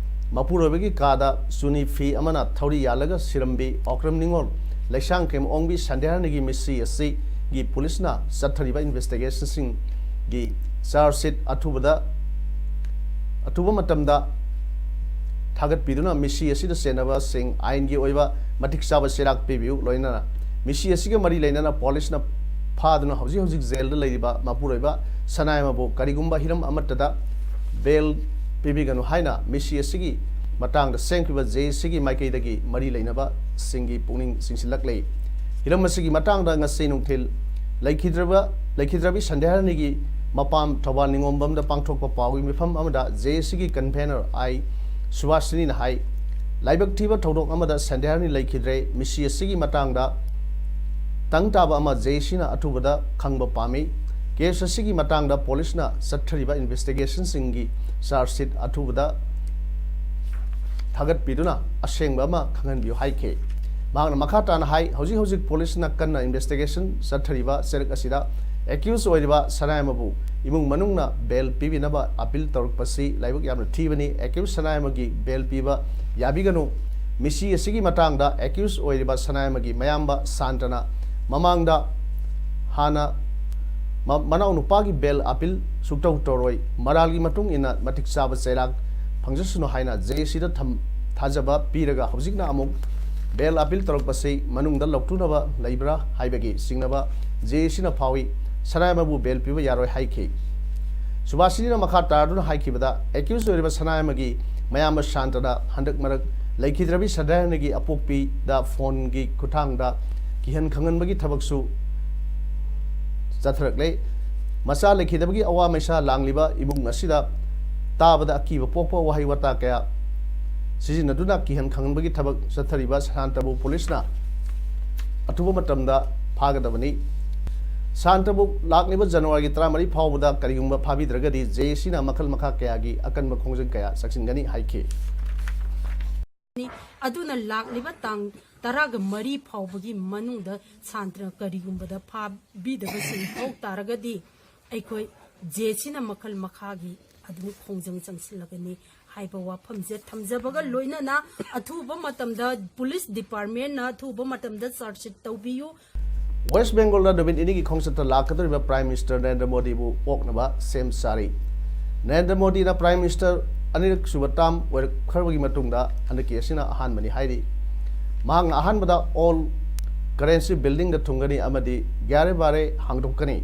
ꯃꯄꯨꯔꯣꯏꯕꯒꯤ ꯀꯥꯗ ꯆꯨꯅꯤ ꯐꯤ ꯑꯃꯅ ꯊꯧꯔꯤ ꯌꯥꯜꯂꯒ ꯁꯤꯔꯝꯕꯤ ꯑꯣꯀ꯭ꯔꯝ ꯅꯤꯉꯣꯜ ꯂꯩꯁꯥꯡꯊꯦꯝ ꯑꯣꯡꯕꯤ ꯁꯟꯗ꯭ꯌꯥꯔꯥꯅꯤꯒꯤ ꯃꯤꯁꯤ ꯑꯁꯤꯒꯤ policeꯅ ꯆꯠꯊꯔꯤꯕ investigationꯁꯤꯡꯒꯤ charge sheet ꯑꯊꯨꯕꯗ, ꯑꯊꯨꯕ ꯃꯇꯝꯗ ꯊꯥꯒꯠꯄꯤꯗꯨꯅ ꯃꯤꯁꯤ ꯑꯁꯤꯗ ꯆꯦꯟꯅꯕꯁꯤꯡ ꯑꯥꯏꯟꯒꯤ ꯑꯣꯏꯕ ꯃꯇꯤꯛ ꯆꯥꯕ ꯆꯩꯔꯥꯛ ꯄꯤꯕꯤꯌꯨ꯫ ꯂꯣꯏꯅꯅ ꯃꯤꯁꯤ ꯑꯁꯤꯒ ꯃꯔꯤ ꯂꯩꯅꯅ policeꯅ ꯐꯥꯗꯨꯅ ꯍꯧꯖꯤꯛ ꯍꯧꯖꯤꯛ jailꯗ ꯂꯩꯔꯤꯕ ꯃꯄꯨꯔꯣꯏꯕ ꯁꯅꯥꯌꯥꯏꯃꯕꯨ ꯀꯔꯤꯒꯨꯝꯕ ꯍꯤꯔꯝ ꯑꯃꯠꯇꯗ bail ꯄꯤꯕꯤꯒꯅꯨ ꯍꯥꯏꯅ ꯃꯤꯁꯤ ꯑꯁꯤꯒꯤ ꯃꯇꯥꯡꯗ ꯁꯦꯝꯈꯤꯕ JACꯒꯤ ꯃꯥꯏꯀꯩꯗꯒꯤ ꯃꯔꯤ ꯂꯩꯅꯕꯁꯤꯡꯒꯤ ꯄꯨꯛꯅꯤꯡ ꯆꯤꯡꯁꯤꯜꯂꯛꯂꯤ꯫ ꯍꯤꯔꯝ ꯑꯁꯤꯒꯤ ꯃꯇꯥꯡꯗ ꯉꯁꯤ ꯅꯨꯡꯊꯤꯜ ꯂꯩꯈꯤꯗ꯭ꯔꯕ, ꯂꯩꯈꯤꯗ꯭ꯔꯕꯤ ꯁꯟꯗ꯭ꯌꯥꯔꯥꯅꯤꯒꯤ ꯃꯄꯥꯝ ꯊꯧꯕꯥꯜ ꯅꯤꯉꯣꯝꯕꯝꯗ ꯄꯥꯡꯊꯣꯛꯄ ꯄꯥꯎꯒꯤ ꯃꯤꯐꯝ ꯑꯃꯗ JACꯒꯤ convener ꯑꯥꯏ ꯁꯨꯕꯥꯁꯤꯅꯤꯅ ꯍꯥꯏ, ꯂꯥꯏꯕꯛ ꯊꯤꯕ ꯊꯧꯗꯣꯛ ꯑꯃꯗ ꯁꯟꯗ꯭ꯌꯥꯔꯥꯅꯤ ꯂꯩꯈꯤꯗ꯭ꯔꯦ꯫ ꯃꯤꯁꯤ ꯑꯁꯤꯒꯤ ꯃꯇꯥꯡꯗ ꯇꯪ ꯇꯥꯕ ꯑꯃ JACꯅ ꯑꯊꯨꯕꯗ ꯈꯪꯕ ꯄꯥꯝꯃꯤ꯫ Case ꯑꯁꯤꯒꯤ ꯃꯇꯥꯡꯗ policeꯅ ꯆꯠꯊꯔꯤꯕ investigationꯁꯤꯡꯒꯤ charge sheet ꯑꯊꯨꯕꯗ ꯊꯥꯒꯠꯄꯤꯗꯨꯅ ꯑꯁꯦꯡꯕ ꯑꯃ ꯈꯪꯍꯟꯕꯤꯌꯨ ꯍꯥꯏꯈꯤ꯫ ꯃꯍꯥꯛꯅ ꯃꯈꯥ ꯇꯥꯅ ꯍꯥꯏ, ꯍꯧꯖꯤꯛ ꯍꯧꯖꯤꯛ ꯄꯨꯂꯤꯁꯅ ꯀꯟꯅ ꯏꯟꯚꯦꯁꯇꯤꯒꯦꯁꯟ ꯆꯠꯊꯔꯤꯕ ꯆꯩꯔꯛ ꯑꯁꯤꯗ ꯑꯦꯀ꯭ꯌꯨꯁ ꯑꯣꯏꯔꯤꯕ ꯁꯅꯥꯌꯥꯏꯃꯕꯨ ꯏꯃꯨꯡ ꯃꯅꯨꯡꯅ ꯕꯦꯜ ꯄꯤꯕꯤꯅꯕ ꯑꯄꯤꯜ ꯇꯧꯔꯛꯄꯁꯤ ꯂꯥꯏꯕꯛ ꯌꯥꯝꯅ ꯊꯤꯕꯅꯤ꯫ ꯑꯦꯀ꯭ꯌꯨꯁ ꯁꯅꯥꯌꯥꯏꯃꯒꯤ ꯕꯦꯜ ꯄꯤꯕ ꯌꯥꯕꯤꯒꯅꯨ꯫ ꯃꯤꯁꯤ ꯑꯁꯤꯒꯤ ꯃꯇꯥꯡꯗ ꯑꯦꯀ꯭ꯌꯨꯁ ꯑꯣꯏꯔꯤꯕ ꯁꯅꯥꯌꯥꯏꯃꯒꯤ ꯃꯌꯥꯝꯕ ꯁꯥꯟꯇꯅ ꯃꯃꯥꯡꯗ ꯍꯥꯟꯅ ꯃ-, ꯃꯅꯥꯎꯅꯨꯄꯥꯒꯤ ꯕꯦꯜ ꯑꯄꯤꯜ ꯁꯨꯛꯇꯧ ꯇꯧꯔꯣꯏ, ꯃꯔꯥꯜꯒꯤ ꯃꯇꯨꯡ ꯏꯟꯅ ꯃꯇꯤꯛ ꯆꯥꯕ ꯆꯩꯔꯥꯛ ꯐꯪꯖꯁꯅꯨ ꯍꯥꯏꯅ ꯖꯦ ꯑꯦ ꯁꯤꯗ ꯊꯝ-, ꯊꯥꯖꯕ ꯄꯤꯔꯒ ꯍꯧꯖꯤꯛꯅ ꯑꯃꯨꯛ ꯕꯦꯜ ꯑꯄꯤꯜ ꯇꯧꯔꯛꯄꯁꯤ ꯃꯅꯨꯡꯗ ꯂꯧꯇꯨꯅꯕ ꯂꯩꯕ꯭ꯔꯥ ꯍꯥꯏꯕꯒꯤ ꯆꯤꯡꯅꯕ ꯖꯦ ꯑꯦ ꯁꯤꯅ ꯐꯥꯎꯏ꯫ ꯁꯅꯥꯌꯥꯏꯃꯕꯨ ꯕꯦꯜ ꯄꯤꯕ ꯌꯥꯔꯣꯏ ꯍꯥꯏꯈꯤ꯫ ꯁꯨꯕꯥꯁꯤꯅꯤꯅ ꯃꯈꯥ ꯇꯥꯔꯗꯨꯅ ꯍꯥꯏꯈꯤꯕꯗ, ꯑꯦꯀ꯭ꯌꯨꯁ ꯑꯣꯏꯔꯤꯕ ꯁꯅꯥꯌꯥꯏꯃꯒꯤ ꯃꯌꯥꯝꯕ ꯁꯥꯟꯇꯅ ꯍꯟꯗꯛ ꯃꯔꯛ ꯂꯩꯈꯤꯗ꯭ꯔꯕꯤ ꯁꯗꯥꯅꯟꯗꯒꯤ ꯑꯄꯣꯛꯄꯤꯗ ꯐꯣꯟꯒꯤ ꯈꯨꯠꯊꯥꯡꯗ ꯀꯤꯍꯟ ꯈꯪꯍꯟꯕꯒꯤ ꯊꯕꯛꯁꯨ ꯆꯠꯊꯔꯛꯂꯦ꯫ ꯃꯆꯥ ꯂꯩꯈꯤꯗꯕꯒꯤ ꯑꯋꯥ ꯃꯩꯁꯥ ꯂꯥꯡꯂꯤꯕ ꯏꯃꯨꯡ ꯑꯁꯤꯗ ꯇꯥꯕꯗ ꯑꯀꯤꯕ ꯄꯣꯛꯄ ꯋꯥꯍꯩ ꯋꯥꯇꯥ ꯀꯌꯥ ꯁꯤꯖꯤꯟꯅꯗꯨꯅ ꯀꯤꯍꯟ ꯈꯪꯍꯟꯕꯒꯤ ꯊꯕꯛ ꯆꯠꯊꯔꯤꯕ ꯁꯥꯟꯇꯕꯨ ꯄꯨꯂꯤꯁꯅ ꯑꯊꯨꯕ ꯃꯇꯝꯗ ꯐꯥꯒꯗꯕꯅꯤ꯫ ꯁꯥꯟꯇꯕꯨ ꯂꯥꯛꯂꯤꯕ ꯖꯅꯋꯥꯔꯤꯒꯤ ꯇꯔꯥꯃꯔꯤ ꯐꯥꯎꯕꯗ ꯀꯔꯤꯒꯨꯝꯕ ꯐꯥꯕꯤꯗ꯭ꯔꯒꯗꯤ ꯖꯦ ꯑꯦ ꯁꯤꯅ ꯃꯈꯜ ꯃꯈꯥ ꯀꯌꯥꯒꯤ ꯑꯀꯟꯕ ꯈꯣꯡꯖꯪ ꯀꯌꯥ ꯆꯪꯁꯤꯟꯒꯅꯤ ꯍꯥꯏꯈꯤ꯫ ꯑꯗꯨꯅ ꯂꯥꯛꯂꯤꯕ ꯇꯥꯡ ꯇꯔꯥꯒ ꯃꯔꯤ ꯐꯥꯎꯕꯒꯤ ꯃꯅꯨꯡꯗ ꯁꯥꯟꯇꯅ ꯀꯔꯤꯒꯨꯝꯕꯗ ꯐꯥꯕꯤꯗꯕꯁꯤꯡ ꯊꯣꯛ ꯇꯥꯔꯒꯗꯤ ꯑꯩꯈꯣꯏ ꯖꯦ ꯑꯦ ꯁꯤꯅ ꯃꯈꯜ ꯃꯈꯥꯒꯤ ꯑꯗꯨꯝ ꯈꯣꯡꯖꯪ ꯆꯪꯁꯤꯜꯂꯒꯅꯤ ꯍꯥꯏꯕ ꯋꯥꯐꯝꯁꯦ ꯊꯝꯖꯕꯒ ꯂꯣꯏꯅꯅ ꯑꯊꯨꯕ ꯃꯇꯝꯗ ꯄꯨꯂꯤꯁ ꯗꯤꯄꯥꯔꯠꯃꯦꯟꯅ ꯑꯊꯨꯕ ꯃꯇꯝꯗ ꯆꯥꯔꯖ ꯁꯤꯠ ꯇꯧꯕꯤꯌꯨ꯫ ꯋꯦꯁ ꯕꯦꯡꯒꯣꯜꯗ ꯅꯨꯃꯤꯠ ꯅꯤꯅꯤꯒꯤ ꯈꯣꯡꯆꯠꯇ ꯂꯥꯛꯀꯗꯧꯔꯤꯕ ꯄ꯭ꯔꯥꯏꯝ ꯃꯤꯅꯤꯁꯇꯔ ꯅꯔꯦꯟꯗ꯭ꯔ ꯃꯣꯗꯤꯕꯨ ꯑꯣꯛꯅꯕ ꯁꯦꯝ ꯁꯥꯔꯤ꯫ ꯅꯔꯦꯟꯗ꯭ꯔ ꯃꯣꯗꯤꯅ ꯄ꯭ꯔꯥꯏꯝ ꯃꯤꯅꯤꯁꯇꯔ ꯑꯅꯤꯔꯛ ꯁꯨꯕ ꯇꯥꯔꯝ ꯑꯣꯏꯔꯛꯈ꯭ꯔꯕꯒꯤ ꯃꯇꯨꯡꯗ ꯍꯟꯗꯛꯀꯤ ꯑꯁꯤꯅ ꯑꯍꯥꯟꯕꯅꯤ ꯍꯥꯏꯔꯤ꯫ ꯃꯍꯥꯛꯅ ꯑꯍꯥꯟꯕꯗ ꯑꯣꯜ ꯀꯔꯦꯟꯁꯤ ꯕꯤꯜꯗꯤꯡꯗ ꯊꯨꯡꯒꯅꯤ ꯑꯃꯗꯤ ꯒ꯭ꯌꯥꯔꯦꯕꯥꯔꯦ ꯍꯥꯡꯗꯣꯛꯀꯅꯤ꯫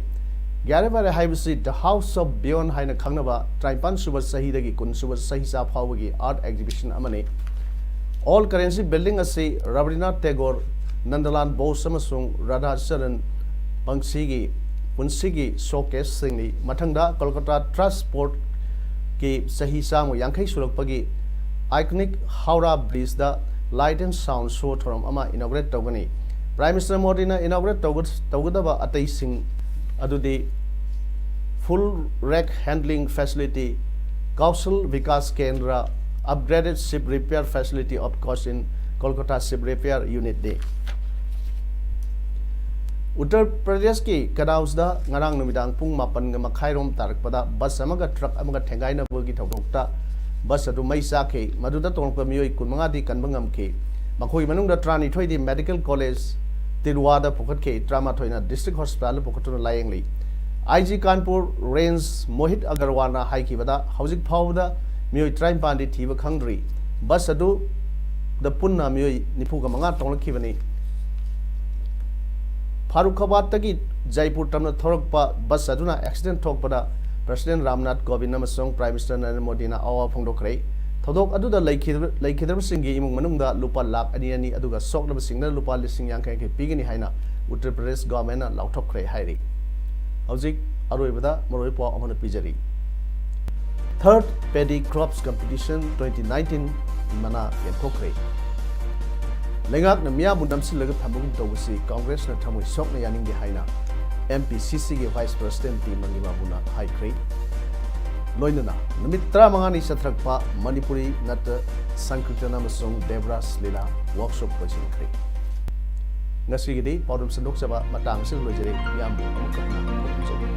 ꯒ꯭ꯌꯥꯔꯦꯕꯥꯔꯦ ꯍꯥꯏꯕꯁꯤ The House of Beyond ꯍꯥꯏꯅ ꯈꯪꯅꯕ ꯇꯔꯥꯅꯤꯄꯥꯟ ꯁꯨꯕ ꯆꯍꯤꯗꯒꯤ ꯀꯨꯟ ꯁꯨꯕ ꯆꯍꯤꯆꯥ ꯐꯥꯎꯕꯒꯤ ꯑꯥꯔꯠ ꯑꯦꯛꯖꯤꯕꯤꯁꯟ ꯑꯃꯅꯤ꯫ ꯑꯣꯜ ꯀꯔꯦꯟꯁꯤ ꯕꯤꯜꯗꯤꯡ ꯑꯁꯤ ꯔꯕꯤꯟꯗ꯭ꯔꯅꯥꯊ ꯇꯦꯒꯣꯔ, ꯅꯟꯗꯂꯥꯜ ꯕꯣꯁ ꯑꯃꯁꯨꯡ ꯔꯥꯙꯥ ꯆꯔꯟ ꯕꯪꯁꯤꯒꯤ ꯄꯨꯟꯁꯤꯒꯤ ꯁꯣꯀꯦꯁꯁꯤꯡꯅꯤ꯫ ꯃꯊꯪꯗ ꯀꯣꯜꯀꯇꯥ ꯇ꯭ꯔꯁ ꯕꯣꯔꯗꯀꯤ ꯆꯍꯤ ꯆꯥꯝꯃ ꯌꯥꯡꯈꯩ ꯁꯨꯔꯛꯄꯒꯤ ꯑꯥꯏꯀꯣꯅꯤꯛ ꯍꯧꯔꯥ ꯕ꯭ꯔꯤꯖꯗ ꯂꯥꯏꯠ ꯑꯦꯟ ꯁꯥꯎꯟ ꯁꯣ ꯊꯧꯔꯝ ꯑꯃ ꯏꯅꯣꯒ꯭ꯔꯦꯠ ꯇꯧꯒꯅꯤ꯫ ꯄ꯭ꯔꯥꯏꯝ ꯃꯤꯅꯤꯁꯇꯔ ꯃꯣꯗꯤꯅ ꯏꯅꯣꯒ꯭ꯔꯦꯠ ꯇꯧꯒ-, ꯇꯧꯒꯗꯕ ꯑꯇꯩꯁꯤꯡ ꯑꯗꯨꯗꯤ ꯐꯨꯜ ꯔꯦꯛ ꯍꯦꯟꯗ꯭ꯂꯤꯡ ꯐꯦꯁꯤꯂꯤꯇꯤ, ꯀꯧꯁꯜ ꯕꯤꯀꯥꯁ ꯀꯦꯟꯗ꯭ꯔ, upgraded ship repair facility of Cochin, Kolkata Ship Repair Unit ꯅꯤ꯫ ꯎꯠꯇꯔ ꯄ꯭ꯔꯗꯦꯁꯀꯤ ꯀꯅꯥꯎꯁꯗ ꯉꯔꯥꯡ ꯅꯨꯃꯤꯗꯥꯡ ꯄꯨꯡ ꯃꯥꯄꯟꯒ ꯃꯈꯥꯏꯔꯣꯝ ꯇꯥꯔꯛꯄꯗ ꯕꯁ ꯑꯃꯒ ꯇ꯭ꯔꯛ ꯑꯃꯒ ꯊꯦꯡꯒꯥꯏꯅꯕꯒꯤ ꯊꯧꯗꯣꯛꯇ ꯕꯁ ꯑꯗꯨ ꯃꯩ ꯆꯥꯛꯈꯤ꯫ ꯃꯗꯨꯗ ꯇꯣꯡꯂꯛꯄ ꯃꯤꯑꯣꯏ ꯀꯨꯟꯃꯉꯥꯗꯤ ꯀꯟꯕ ꯉꯝꯈꯤ꯫ ꯃꯈꯣꯏ ꯃꯅꯨꯡꯗ ꯇꯔꯥꯅꯤꯊꯣꯏꯗꯤ ꯃꯦꯗꯤꯀꯦꯜ ꯀꯣꯂꯦꯖ ꯇꯤꯜꯋꯥꯗ ꯄꯨꯈꯠꯈꯤ, ꯇꯔꯥꯃꯥꯊꯣꯏꯅ ꯗꯤꯁꯇ꯭ꯔꯤꯛ ꯍꯣꯁꯄꯤꯇꯥꯜꯗ ꯄꯨꯈꯠꯇꯨꯅ ꯂꯥꯌꯦꯡꯂꯤ꯫ ꯑꯥꯏ ꯖꯤ ꯀꯥꯟꯄꯨꯔ ꯔꯦꯟꯖ ꯃꯣꯍꯤꯠ ꯑꯒꯔꯋꯥꯜꯅ ꯍꯥꯏꯈꯤꯕꯗ, ꯍꯧꯖꯤꯛ ꯐꯥꯎꯕꯗ ꯃꯤꯑꯣꯏ ꯇꯔꯥꯅꯤꯄꯥꯟꯗꯤ ꯊꯤꯕ ꯈꯪꯗ꯭ꯔꯤ꯫ ꯕꯁ ꯑꯗꯨꯗ ꯄꯨꯟꯅ ꯃꯤꯑꯣꯏ ꯅꯤꯐꯨꯒ ꯃꯉꯥ ꯇꯣꯡꯂꯛꯈꯤꯕꯅꯤ꯫ ꯐꯥꯔꯨꯈꯥꯕꯥꯗꯇꯒꯤ ꯖꯥꯏꯄꯨꯔ ꯇꯝꯅ ꯊꯧꯔꯛꯄ ꯕꯁ ꯑꯗꯨꯅ ꯑꯦꯛꯁꯤꯗꯦꯟ ꯊꯣꯛꯄꯗ ꯄ꯭ꯔꯁꯤꯗꯦꯟ ꯔꯥꯝꯅꯥꯊ ꯀꯣꯕꯤꯟꯗ ꯑꯃꯁꯨꯡ ꯄ꯭ꯔꯥꯏꯝ ꯃꯤꯅꯤꯁꯇꯔ ꯅꯔꯦꯟꯗ꯭ꯔ ꯃꯣꯗꯤꯅ ꯑꯋꯥꯕ ꯐꯣꯡꯗꯣꯛꯈ꯭ꯔꯦ꯫ ꯊꯧꯗꯣꯛ ꯑꯗꯨꯗ ꯂꯩꯈꯤꯗꯕ-, ꯂꯩꯈꯤꯗ꯭ꯔꯕꯁꯤꯡꯒꯤ ꯏꯃꯨꯡ ꯃꯅꯨꯡꯗ ꯂꯨꯄꯥ ꯂꯥꯈ ꯑꯅꯤ ꯑꯅꯤ ꯑꯗꯨꯒ ꯁꯣꯛꯂꯕꯁꯤꯡꯅ ꯂꯨꯄꯥ ꯂꯤꯁꯤꯡ ꯌꯥꯡꯈꯩ ꯌꯥꯡꯈꯩ ꯄꯤꯒꯅꯤ ꯍꯥꯏꯅ ꯎꯠꯇꯔ ꯄ꯭ꯔꯗꯦꯁ ꯒꯚꯔꯟꯃꯦꯟꯠꯅ ꯂꯥꯎꯊꯣꯛꯈ꯭ꯔꯦ ꯍꯥꯏꯔꯤ꯫ ꯍꯧꯖꯤꯛ ꯑꯔꯣꯏꯕꯗ ꯃꯔꯨꯑꯣꯏꯕ ꯄꯥꯎ ꯑꯃꯅ ꯄꯤꯖꯔꯤ꯫ Third Paddy Crops Competition twenty nineteen ꯃꯅꯥ ꯌꯦꯟꯊꯣꯛꯈ꯭ꯔꯦ꯫ ꯂꯩꯉꯥꯛꯅ ꯃꯤꯌꯥꯝꯕꯨ ꯅꯝꯁꯤꯜꯂꯒ ꯊꯝꯕꯒꯨꯝ ꯇꯧꯕꯁꯤ ꯀꯪꯒ꯭ꯔꯦꯁꯅ ꯊꯃꯣꯏ ꯁꯣꯛꯅ ꯌꯥꯅꯤꯡꯗꯦ ꯍꯥꯏꯅ ꯑꯦꯝ ꯄꯤ ꯁꯤ ꯁꯤꯒꯤ ꯚꯥꯏꯁ ꯄ꯭ꯔꯁꯤꯗꯦꯟꯠ ꯇꯤ ꯃꯪꯒꯤꯕꯥꯕꯨꯅ ꯍꯥꯏꯈ꯭ꯔꯦ꯫ ꯂꯣꯏꯅꯅ ꯅꯨꯃꯤꯠ ꯇꯔꯥꯃꯉꯥꯅꯤ ꯆꯠꯊꯔꯛꯄ ꯃꯅꯤꯄꯨꯔꯤ ꯅꯠꯇ ꯁꯪꯀꯤꯔꯇꯟ ꯑꯃꯁꯨꯡ ꯗꯦꯕꯔꯥꯁ ꯂꯤꯂꯥ ꯋꯥꯔꯛꯁꯣꯞ ꯂꯣꯏꯁꯤꯟꯈ꯭ꯔꯦ꯫ ꯉꯁꯤꯒꯤꯗꯤ ꯄꯥꯎꯗꯝ ꯁꯟꯗꯣꯛꯆꯕ ꯃꯇꯥꯡ ꯑꯁꯤꯗ ꯂꯣꯏꯖꯔꯦ꯫ ꯃꯤꯌꯥꯝꯕꯨ ꯑꯃꯨꯛꯀ ꯍꯟꯅ ꯈꯨꯔꯨꯝꯖꯔꯤ꯫